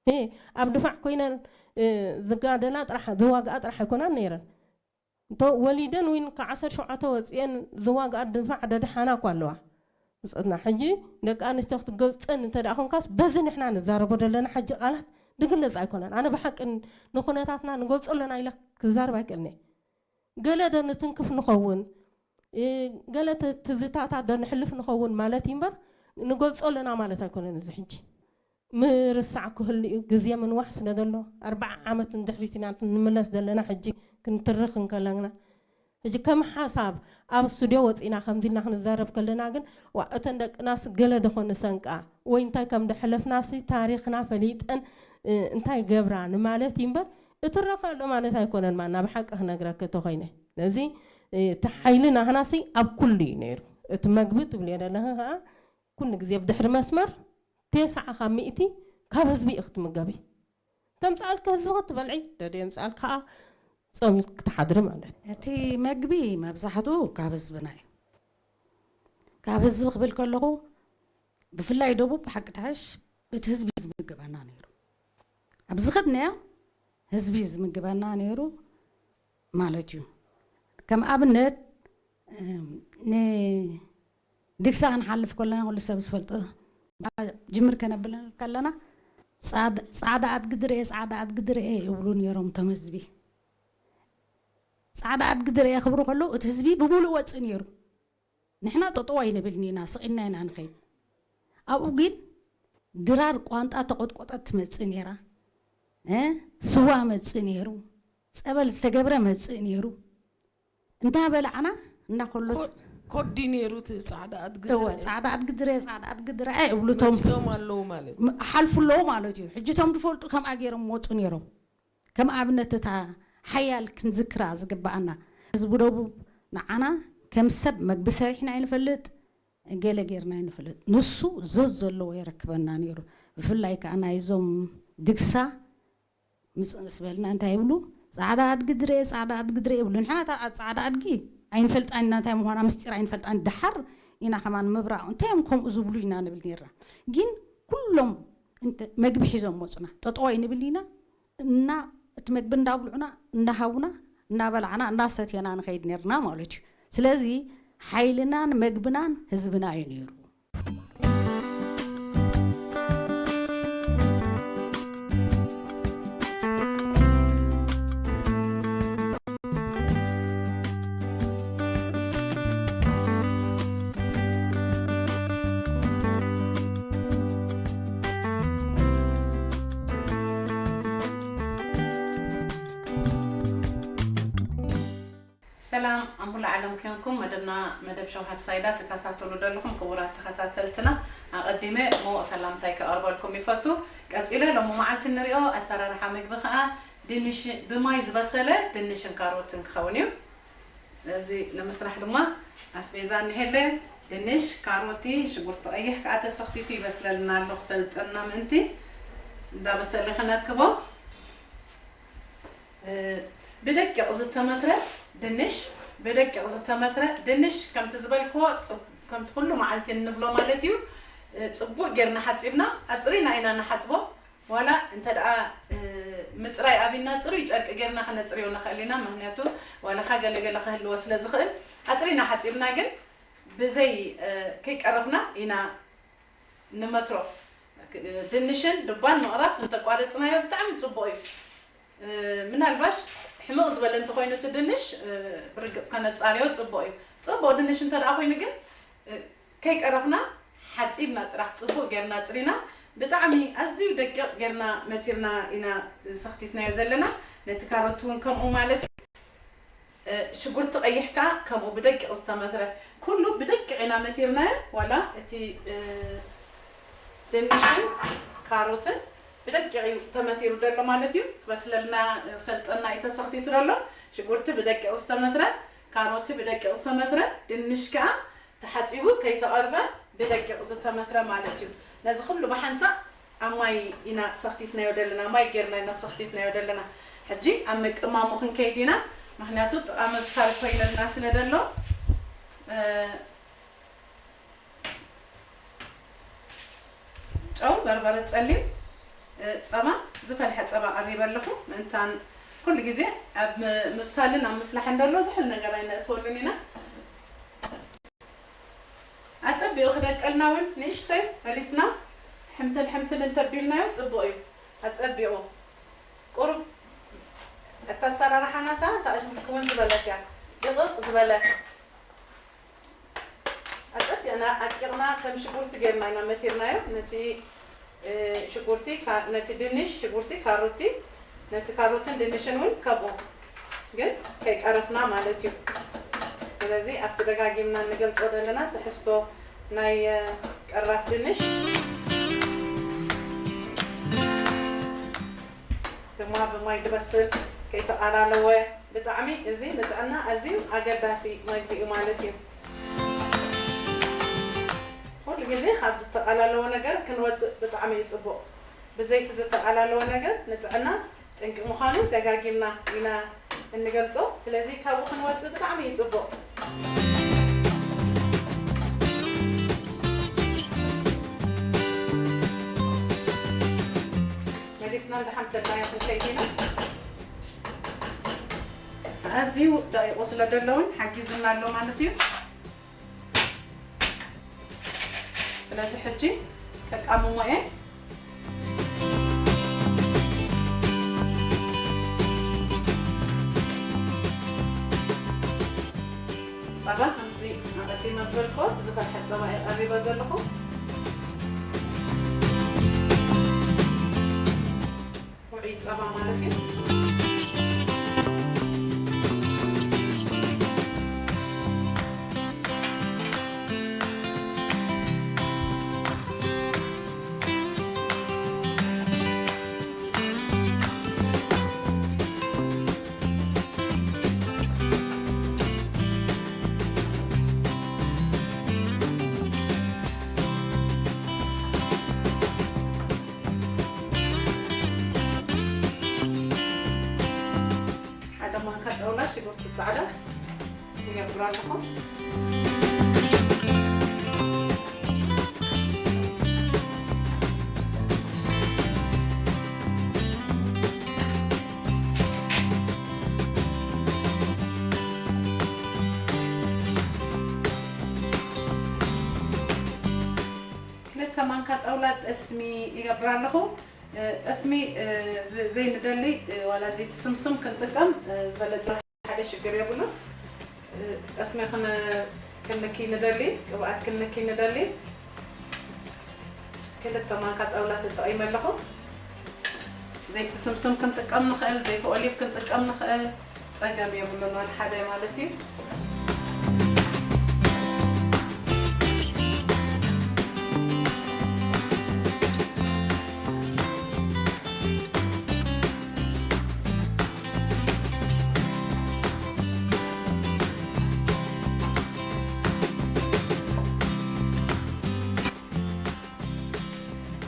እ፣ ኣብ ድፋዕ ኮይነን፣ እ፣ ዝጋደላ ጥራሕ፣ ዝዋግኣ ጥራሕ ኣይኮናን ነይረን። እንተ ወሊደን እውን ካብ ዓሰርተ ሸውዓተ ወፂኤን ዝዋግኣ ድፋዕ ደድሓና እኳ ኣለዋ። ብፆትና ሕጂ ደቂ ኣንስትዮ ክትገልፀን እንተ ደኣ ኮንካስ፣ በዚ ንሕና ንዛረቦ ዘለና ሕጂ ቃላት ድግለፅ ኣይኮነን። ኣነ ብሓቂ ንኩነታትና ንገልፆ ኣለና ኢለ ክዛረብ ኣይክእልን እየ። ገለ ዶ ንትንክፍ ንኸውን፣ እ፣ ገለ ት-፣ ትዝታታት ዶ ንሕልፍ ንኸውን ማለት እዩ እምበር፣ ንገልጾ ኣለና ማለት ኣይኮነን። እዚ ሕጂ ምርሳዕ ክህሉ እዩ፣ ግዜ ምንዋሕ ስለ ዘሎ፣ ኣርብዓ ዓመት ንድሕሪት ኢና ንምለስ ዘለና። ሕጂ ክንትርኽ እንከለና፣ ሕጂ ከም ሓሳብ ኣብ ስቱድዮ ወጺና ከምዚ ኢልና ክንዛረብ ከለና ግን፣ ዋ፣ እተን ደቅናስ ገለ ዶ ኮን ንሰንቃ፣ ወይ እንታይ ከም ደሕለፍናሲ ታሪኽና ፈሊጠን፣ እ፣ እንታይ ገብራ ንማለት እዩ እምበር፣ እትረፋ ኣሎ ማለት ኣይኮነን። ማና ብሓቂ ክነግረኪ እንተኾይነ፣ ነዚ፣ እ፣ እቲ ሓይሊ ናህናሲ ኣብ ኩሉ እዩ ነይሩ። እቲ መግቢ ትብልዮ ዘለኺ ከኣ፣ ኩሉ ግዜ ብድሕሪ መስመር ተስዓ ካብ ሚእቲ ካብ ህዝቢ ኢኺ ክትምገቢ። ተምጽኣልኪ ህዝቢ ክትበልዒ፣ ደደ የምጽኣልኪ ከኣ ጾም ክትሓድሪ ማለት። እቲ መግቢ መብዛሕትኡ ካብ ህዝብና እዩ። ካብ ህዝቢ ክብል ከለኹ፣ ብፍላይ ደቡብ ብሓቂ ድሓሽ እቲ ህዝቢ እዩ ዝምግበና ነይሩ። ኣብ ዝኸድናዮ ህዝቢ እዩ ዝምግበና ነይሩ ማለት እዩ። ከም ኣብነት፣ እም፣ ንድግሳ ክንሓልፍ ከለና ኩሉ ሰብ ዝፈልጦ፣ ጅምር ከነብል ከለና፣ ጻድ-፣ "ጻዕዳ ኣድጊ ድርኤ፣ ጻዕዳ ኣድጊ ድርኤ" ይብሉ ነይሮም እቶም ህዝቢ። ጻዕዳ ኣድጊ ድርኤ ክብሉ ከለዉ፣ እቲ ህዝቢ ብምሉእ ወጽእ ነይሩ። ንሕና ጠጠው ኣይንብልን ኢና፣ ስቕ ኢልና ኢና ንኸይድ። ኣብኡ ግን ድራር ቋንጣ ተቖጥቆጠት ትመጽእ ነይራ። እ? ስዋ መጽእ ነይሩ። ጸበል ዝተገብረ መጽእ ነይሩ። እንዳበላዕና፣ እንዳኮለስ ኮ-፣ ኮዲ ነይሩ እቲ ጻዕዳ ኣድጊ እወ፣ ዝርኤ። ጻዕዳ ኣድጊ ድረ፣ ጻዕዳ ኣድጊ ድረ ኣይብሉ እቶም። መጺኦም ኣለዉ ማለት እዩ። ም-፣ ሓልፉ ኣለዉ ማለት እዩ። ሕጂ እቶም ዝፈልጡ ከምኣ ገይሮም መጹ ነይሮም። ከም ኣብነት እታ ሓያል ክንዝክራ ዝግብኣና፣ ህዝቢ ደቡብ ንዓና ከም ሰብ መግቢ ሰሪሕና ኣይንፈልጥ፣ ገለ ጌርና ኣይንፈልጥ። ንሱ ዘዝ ዘለዎ የረክበና ነይሩ። ብፍላይ ከኣ ናይዞም ድግሳ ምስ፣ ምስ በልና እንታይ ይብሉ? "ጻዕዳ ኣድጊ ድርኤ፣ ጻዕዳ ኣድጊ ድርኤ" ይብሉ። ንሕና እታ ጻዕዳ ኣድጊ ኣይንፈልጣን ኢና፣ እንታይ ምዃና ምስጢር ኣይንፈልጣን። ደሓር ኢና ከማን ምብራቕ፣ "እንታይ እዮም ከምኡ ዝብሉ?" ኢና ንብል ኔርና። ግን ኩሎም እንተ መግቢ ሒዞም መጹና፣ ጠጠው ኣይንብል ኢና። እና እቲ መግቢ እንዳብልዑና፣ እንዳሃቡና፣ እንዳበላዕና፣ እንዳሰትየና ንኸይድ ኔርና ማለት እዩ። ስለዚ ሓይልናን መግብናን ህዝብና እዩ ነይሩ። ሰላም ኣብ ሙሉእ ዓለም ኮንኩም መደብና፣ መደብ ሸውሃት ሳይዳ ትከታተሉ ዘለኹም ክቡራት ተኸታተልትና፣ ኣቐዲመ ምዉቕ ሰላምታይ ከቐርበልኩም ይፈቱ። ቀጺለ ሎሚ መዓልቲ እንሪኦ ኣሰራርሓ ምግቢ ኸኣ ድንሽ፣ ብማይ ዝበሰለ ድንሽን ካሮትን ክኸውን እዩ። እዚ ንምስራሕ ድማ ኣስቤዛ እኒሀለ፣ ድንሽ፣ ካሮቲ፣ ሽጉርቲ ቀይሕ ከኣ ተሰኽቲቱ ይበስለልና ኣሎ ክሰልጠና ምእንቲ። እንዳበሰለ ክነክቦ። እ፣ ብደቂቕ ዝተመትረ ድንሽ፣ ብደቂቕ ዝተመትረ ድንሽ ከምቲ ዝበልክዎ ጽብ-፣ ከምቲ ኩሉ መዓልቲ እንብሎ ማለት እዩ። እ፣ ጽቡቕ ጌርና ሓጺብና፣ ኣጽሪና ኢና ንሓጽቦ። ዋላ እንተ ደኣ፣ እ፣ ምጽራይ ኣቢልና ጽሩይ ጨርቂ ጌርና ከነጽርዮ ንኽእል ኢና። ምኽንያቱ ዋላኻ ገለ ገለ ክህልዎ ስለ ዝኽእል፣ ኣጽሪና ሓጺብና ግን ብዘይ፣ እ፣ ከይቀረፍና ኢና ንመትሮ። ድንሽን ድባን ምቕራፍ እንተቋረጽናዮ ብጣዕሚ ጽቡቕ እዩ። እ፣ ምናልባሽ ሕምቕ ዝበለ እንተኾይኑ እቲ ድንሽ፣ እ፣ ብርግጽ ከነጻርዮ ጽቡቕ እዩ። ጽቡቕ ድንሽ እንተ ደኣ ኮይኑ ግን፣ እ፣ ከይቀረፍና ሓጺብና ጥራሕ ጽቡቕ ጌርና ጽሪና ብጣዕሚ ኣዝዩ ደቂቕ ጌርና መቲርና ኢና ሰኽቲትናዮ ዘለና። ነቲ ካሮት እውን ከምኡ ማለት እዩ። እ፣ ሽጉርቲ ቀይሕ ከኣ ከምኡ ብደቂቕ ዝተመትረ፣ ኩሉ ብደቂቕ ኢና መቲርናዮ። ዋላ እቲ፣ እ፣ ድንሽን ካሮትን ብደቂቕ እዩ ተመቲሩ ዘሎ ማለት እዩ። ክበስለልና፣ እ፣ ሰልጠና እዩ ተሰኽቲቱ ዘሎ። ሽጉርቲ ብደቂቕ ዝተመትረ፣ ካሮት ብደቂቕ ዝተመትረ፣ ድንሽ ከኣ ተሓጺቡ ከይተቐርበ ብደቂቕ ዝተመትረ ማለት እዩ። ነዚ ኩሉ ብሓንሳእ ኣብ ማይ ኢና ሰኽቲትናዮ ዘለና፣ ማይ ጌርና ኢና ሰኽቲትናዮ ዘለና። ሕጂ ኣብ ምቅማሙ ክንከይድ ኢና፣ ምኽንያቱ ጥቓ ምብሳል ኮይነልና ስለ ደሎ፣ እ፣ ጨው፣ በርበረ ጸሊም፣ እ፣ ጸባ፣ ዝፈልሐ ጸባ ቀሪበ ኣለኹ። ምእንታን ኩሉ ግዜ ኣብ ም-፣ ምብሳልን ኣብ ምፍላሕን ደሎ ዝሕል ነገር ኣይነእትወሉን ኢና። ኣጸቢቑ ክደቀልና እውን ንእሽተይ መሊስና ሕምትል ሕምትል እንተቢልናዮ ጽቡቕ እዩ። ኣጸቢቑ ቁሩብ እታ ኣሰራርሓ ናታ እንታይ ክውን ዝበለት እያ፣ ድቕቕ ዝበለት። ኣጸቢቕና ኣድቂቕና ከም ሽጉርቲ ጌርና ኢና መቲርናዮ። ነቲ፣ እ፣ ሽጉርቲ፣ ካ-፣ ነቲ ድንሽ፣ ሽጉርቲ፣ ካሮቲ፣ ነቲ ካሮትን ድንሽን እውን ከምኡ። ግን ከይቀረፍና ማለት እዩ። ስለዚ ኣብቲ ደጋጊምና እንገልጾ ዘለና ትሕዝቶ ናይ፣ እ፣ ቀራፍ ድንሽ ድማ ብማይ ዝበስል ከይተቓላለወ ብጣዕሚ እዚ ንጥዕና ኣዝዩ ኣገዳሲ መግቢ እዩ ማለት እዩ። ኩሉ ግዜ ካብ ዝተቓላለወ ነገር ክንወጽእ ብጣዕሚ እዩ ጽቡቕ። ብዘይቲ ዝተቓላለወ ነገር ንጥዕና ጠንቂ ምዃኑ ደጋጊምና ኢና እንገልጾ። ስለዚ ካብኡ ክንወጽእ ብጣዕሚ እዩ ጽቡቕ። መሊስና እንዳሓምተልና ይኹን ከይዲና ኣዝዩ ደቂቑ ስለ ደለውን ሓጊዝና ኣሎ ማለት እዩ። ስለዚ ሕጂ ከቃምሞ እየ። ጸባ ከምዚ ኣቐዲመ ዝበልክዎ ዝፈልሐ ጸባ እየ ቀሪበ ዘለኹ። ውዑይ ጸባ ማለት እዩ። ሓደ ማንካ ጣውላ ሽጉርቲ ጻዕዳ ይገብር ኣለኹ። ክልተ ማንካ ጣውላ ጠስሚ ይገብር ኣለኹ። እ፣ ጠስሚ፣ እ፣ ዘ-፣ ዘይንደሊ፣ እ፣ ዋላ ዘይቲ ስምስም ክንጥቀም፣ እ፣ ዝበለጸ ሓደ ሽግር የብሉን። እ፣ ጠስሚ ክን-፣ ክንልኪ ንደሊ፣ ቅብኣት ክንልኪ ንደሊ፣ ክልተ ማንካ ጣውላ ተጠቒመ ኣለኹ። ዘይቲ ስምስም ክንጥቀም ንኽእል፣ ዘይቲ ኦሊቭ ክንጥቀም ንኽእል። ጸገም የብሉን፣ ዋላ ሓደ ማለት እዩ።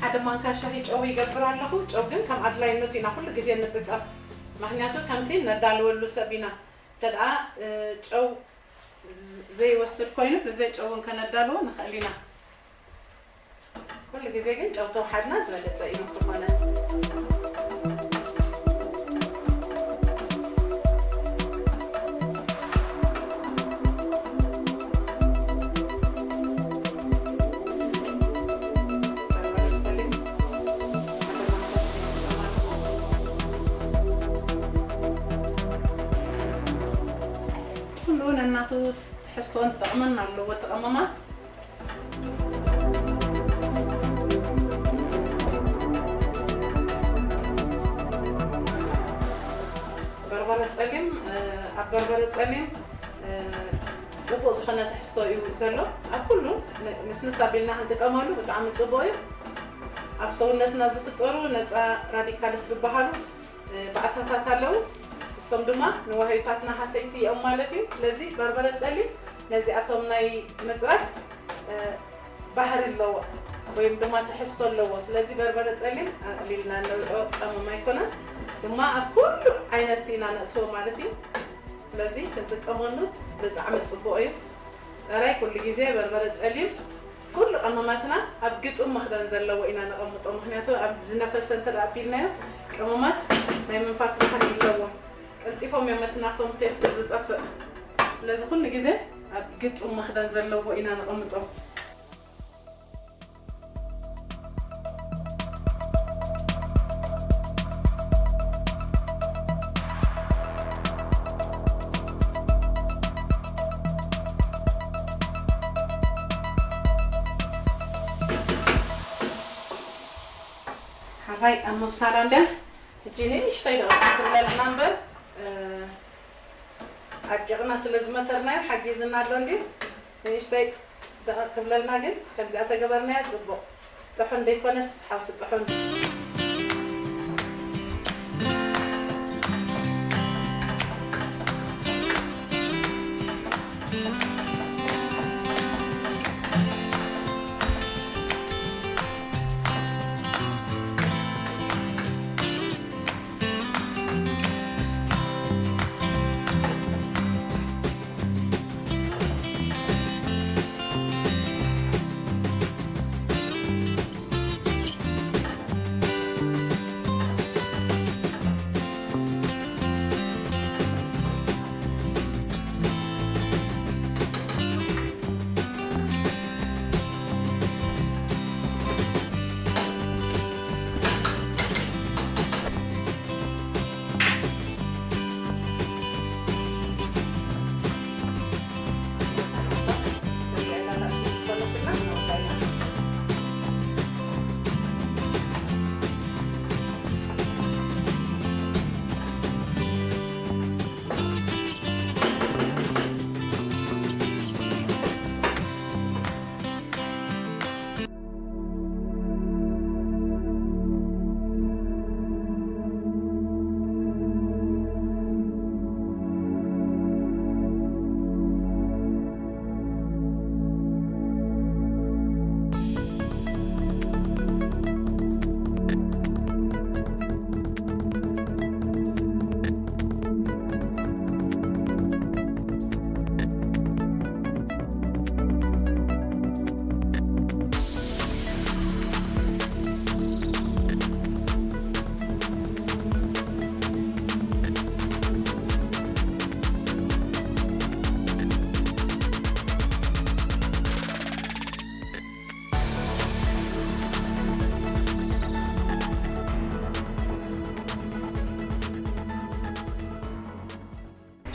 ሓደ ማንካ ሻሂ ጨው ይገብር ኣለኹ። ጨው ግን ከም ኣድላይነቱ ኢና ኩሉ ግዜ እንጥቀም። ምኽንያቱ ከምቲ ነዳልወሉ ሰብ ኢና። እንተ ደኣ፣ እ፣ ጨው ዝ-፣ ዘይወስድ ኮይኑ ብዘይ ጨው እውን ከነዳልዎ ንኽእል ኢና። ኩሉ ግዜ ግን ጨው ተወሓድና ዝበለጸ እዩ ዝኾነ። ኩሉ ነናቱ ትሕዝቶን ጥቕምን ኣለዎ። እቲ ቀመማት በርበረ ጸሊም፣ እ፣ ኣብ በርበረ ጸሊም፣ እ፣ ጽቡቕ ዝኾነ ትሕዝቶ እዩ ዘሎ። ኣብ ኩሉ ን-፣ ንስንስ ኣቢልና ክንጥቀመሉ ብጣዕሚ ጽቡቕ እዩ። ኣብ ሰውነትና ዝፍጠሩ ነጻ ራዲካልስ ዝበሃሉ፣ እ፣ ባእታታት ኣለዉ። እሶም ድማ ንዋህዮታትና ሃሰይቲ እዮም ማለት እዩ። ስለዚ በርበረ ጸሊም ነዚኣቶም ናይ ምጽራግ፣ እ፣ ባህሪ ኣለዎ ወይም ድማ ትሕዝቶ ኣለዎ። ስለዚ በርበረ ጸሊም ኣቕሊልና ነውዕኦ ቀመም ኣይኮነን። ድማ ኣብ ኩሉ ዓይነት ኢና ነእትዎ ማለት እዩ። ስለዚ ክንጥቀመሉ ብጣዕሚ ጽቡቕ እዩ። ጥራይ ኩሉ ግዜ በርበረ ጸሊም ኩሉ ቀመማትና ኣብ ግጡም መኽደን ዘለዎ ኢና ነቐምጦ። ምኽንያቱ ኣብ ዝነፈሰ እንተ ደኣ ኣቢልናዮ ቀመማት ናይ ምንፋስ ባህሪ ኣለዎም። ቀልጢፎም እዮም እቲ ናቶም ቴስት ዝጠፍእ። ስለዚ ኩሉ ግዜ ኣብ ግጡም መኽደን ዘለዎ ኢና ነቐምጦም። ሓራይ ኣብ ምብሳላ እንድያ ሕጂ ንእሽተይ ደቐ ትብለልና እምበር፣ እ፣ ኣድቂቕና ስለ ዝመተርናዮ ሓጊዝና ኣሎ እንድዩ። ንእሽተይ ደቐቕ ክብለልና ግን ከምዚኣ ተገበርናዮ ጽቡቕ። ጥሑን ዘይኮነስ ሓውሲ ጥሑን።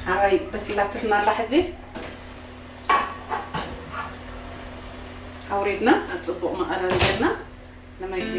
ሓራይ በሲላትልና ኣላ። ሕጂ ኣውሪድና ኣብ ጽቡቕ መቐረሪ ጌርና ንመግቢ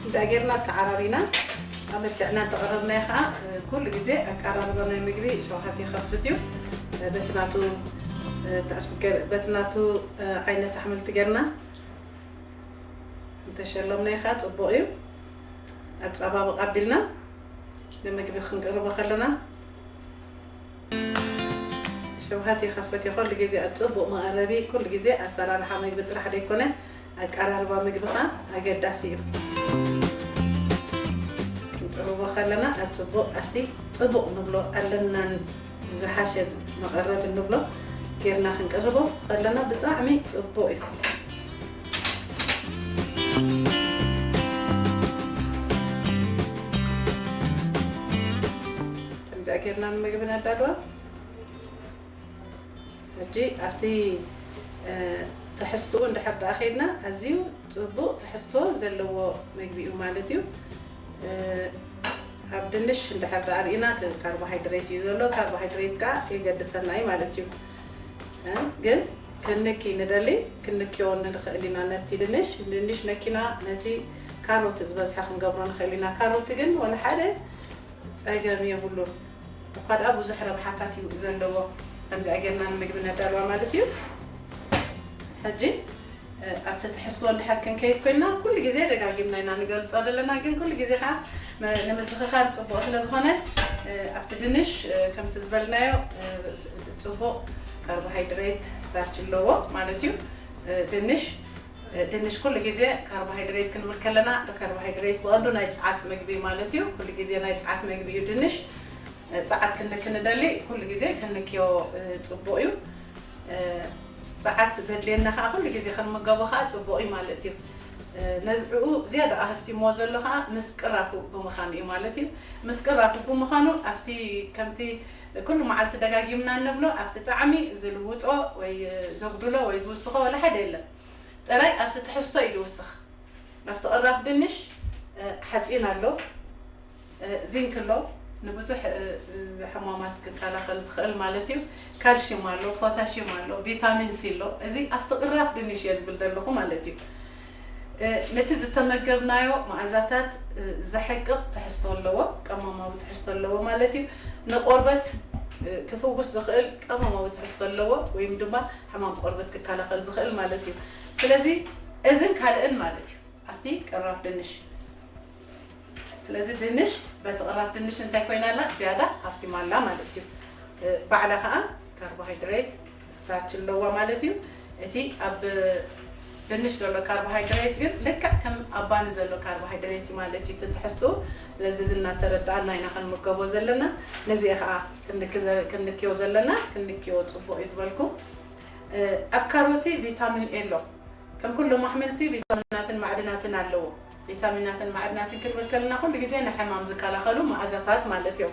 እዛ ጌርና ተዓራሪና ኣመልክዕና እንተቐረብናዮ ከዓ ኩሉ ግዜ ኣቀራርባ ናይ ምግቢ ሸውሃት ይኸፍት እዩ። በቲ ናቱ በቲ ናቱ ዓይነት ኣሕምልቲ ጌርና እንተሸለምናዮ ከዓ ፅቡቕ እዩ። ኣፀባብቕ ኣቢልና ንምግቢ ክንቅርቦ ከለና ሸውሃት ይኸፍት እዩ። ኩሉ ግዜ ኣብ ፅቡቕ መቐረቢ ኩሉ ግዜ ኣሰራርሓ ምግቢ ጥራሕ ዘይኮነ ኣቀራርባ ምግቢ ከዓ ኣገዳሲ እዩ። ክንቅርቦ ከለና ኣብ ፅቡቕ ኣብቲ ፅቡቕ ንብሎ ኣለናን ዝሓሸ መቐረቢ ንብሎ ጌርና ክንቅርቦ ከለና ብጣዕሚ ፅቡቕ እዩ። ከምዚኣ ጌርና ንምግቢ ነዳልዋ። ሕጂ ኣብቲ ትሕዝትኡ እንድሕር ደኣ ከይድና ኣዝዩ ፅቡቕ ትሕዝቶ ዘለዎ ምግቢ እዩ ማለት እዩ። ኣብ ድንሽ እንድሕር ደኣ ርኢና ካርቦሃይድሬት እዩ ዘሎ። ካርቦሃይድሬት ከዓ የገድሰና እዩ ማለት እዩ። ግን ክንኪ ንደሊ ክንክዮ ንኽእል ኢና ነቲ ድንሽ ድንሽ ነኪና ነቲ ካሮት ዝበዝሐ ክንገብሮ ንኽእል ኢና። ካሮት ግን ወላ ሓደ ፀገም የብሉን። እኳ ደኣ ብዙሕ ረብሓታት እዩ ዘለዎ። ከምዚኣ ጌርና ንምግቢ ነዳልዋ ማለት እዩ። ሕጂ ኣብቲ ትሕዝቶ እንድሕር ክንከይድ ኮይና ኩሉ ግዜ ደጋጊምና ኢና ንገልፆ ዘለና። ግን ኩሉ ግዜ ከዓ ንምዝኽኻር ፅቡቕ ስለ ዝኾነ ኣብቲ ድንሽ ከምቲ ዝበልናዮ ፅቡቕ ካርቦሃይድሬት ስታርች ኣለዎ ማለት እዩ። ድንሽ ድንሽ ኩሉ ግዜ ካርቦሃይድሬት ክንብል ከለና ካርቦሃይድሬት ብቐንዱ ናይ ፀዓት ምግቢ ማለት እዩ። ኩሉ ግዜ ናይ ፀዓት ምግቢ እዩ ድንሽ። ፀዓት ክንክንደሊ ኩሉ ግዜ ክንክዮ ፅቡቕ እዩ። ፀዓት ዘድልየና ከዓ ኩሉ ግዜ ክንምገቦ ከዓ ፅቡቕ እዩ ማለት እዩ። ነዝዕኡ ዝያዳ ኣህፍቲሞ ዘሎ ከዓ ምስ ቅራፉ ብምዃኑ እዩ ማለት እዩ። ምስ ቅራፉ ብምዃኑ ኣብቲ ከምቲ ኩሉ መዓልቲ ደጋጊምና እንብሎ ኣብቲ ጣዕሚ ዝልውጦ ወይ ዘጉድሎ ወይ ዝውስኾ ወላ ሓደ የለን። ጥራይ ኣብቲ ትሕዝቶ እዩ ዝውስኽ። ኣብቲ ቅራፍ ድንሽ ሓፂን ኣሎ፣ ዚንክ ኣሎ፣ ንብዙሕ ሕማማት ክከላኸል ዝኽእል ማለት እዩ። ካልሽም ኣሎ፣ ፖታሽም ኣሎ፣ ቪታሚን ሲ ኣሎ። እዚ ኣብቲ ቅራፍ ድንሽ እየ ዝብል ዘለኹ ማለት እዩ። ነቲ ዝተመገብናዮ መኣዛታት ዘሕቅቕ ትሕዝቶ ኣለዎ፣ ቀመማዊ ትሕዝቶ ኣለዎ ማለት እዩ። ንቆርበት ክፍውስ ዝኽእል ቀመማዊ ትሕዝቶ ኣለዎ ወይም ድማ ሕማም ቆርበት ክከላኸል ዝኽእል ማለት እዩ። ስለዚ እዝን ካልእን ማለት እዩ ኣብቲ ቅራፍ ድንሽ። ስለዚ ድንሽ በቲ ቅራፍ ድንሽ እንታይ ኮይና ኣላ? ዝያዳ ሃፍቲማ ኣላ ማለት እዩ። ባዕላ ከዓ ካርቦሃይድሬት ስታርች ኣለዋ ማለት እዩ። እቲ ኣብ ድንሽ ዘሎ ካርቦሃይድሬት ግን ልክዕ ከም ኣብ ባኒ ዘሎ ካርቦሃይድሬት እዩ ማለት እዩ እቲ ትሕዝትኡ። ስለዚ እዚ እናተረዳእና ኢና ክንምገቦ ዘለና። ነዚአ ከዓ ክንክዮ ዘለና ክንክዮ ፅቡቕ እዩ ዝበልኩ። ኣብ ካሮቲ ቪታሚን ኤ ኣሎ። ከም ኩሎም ኣሕምልቲ ቪታሚናትን ማዕድናትን ኣለዎ። ቪታሚናትን ማዕድናትን ክንብል ከለና ኩሉ ግዜ ንሕማም ዝከላኸሉ መኣዛታት ማለት እዮም።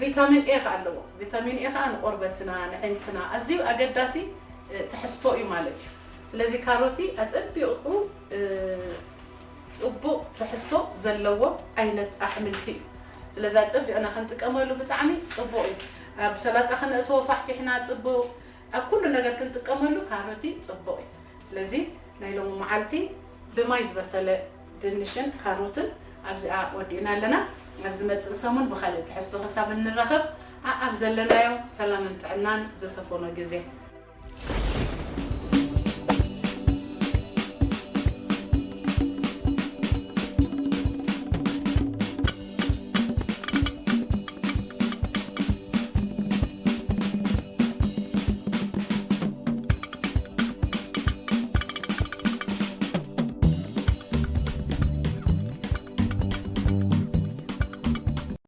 ቪታሚን ኤ ከዓ ኣለዎ። ቪታሚን ኤ ከዓ ንቆርበትና ንዕንትና ኣዝዩ ኣገዳሲ ትሕዝቶ እዩ ማለት እዩ። ስለዚ ካሮቲ ኣፀቢቑ ፅቡቕ ትሕዝቶ ዘለዎ ዓይነት ኣሕምልቲ እዩ። ስለዚ ኣፀቢቕና ክንጥቀመሉ ብጣዕሚ ፅቡቕ እዩ። ኣብ ሰላጣ ክነእትዎ ፋሕፊሕና ፅቡቕ ኣብ ኩሉ ነገር ክንጥቀመሉ ካሮቲ ፅቡቕ እዩ። ስለዚ ናይ ሎሚ መዓልቲ ብማይ ዝበሰለ ድንሽን ካሮትን ኣብዚኣ ወዲእና ኣለና። ኣብ ዝመፅእ ሰሙን ብኻልእ ትሕዝቶ ክሳብ እንራኸብ ኣኣብ ዘለናዮ ሰላምን ጥዕናን ዘሰፈኖ ግዜ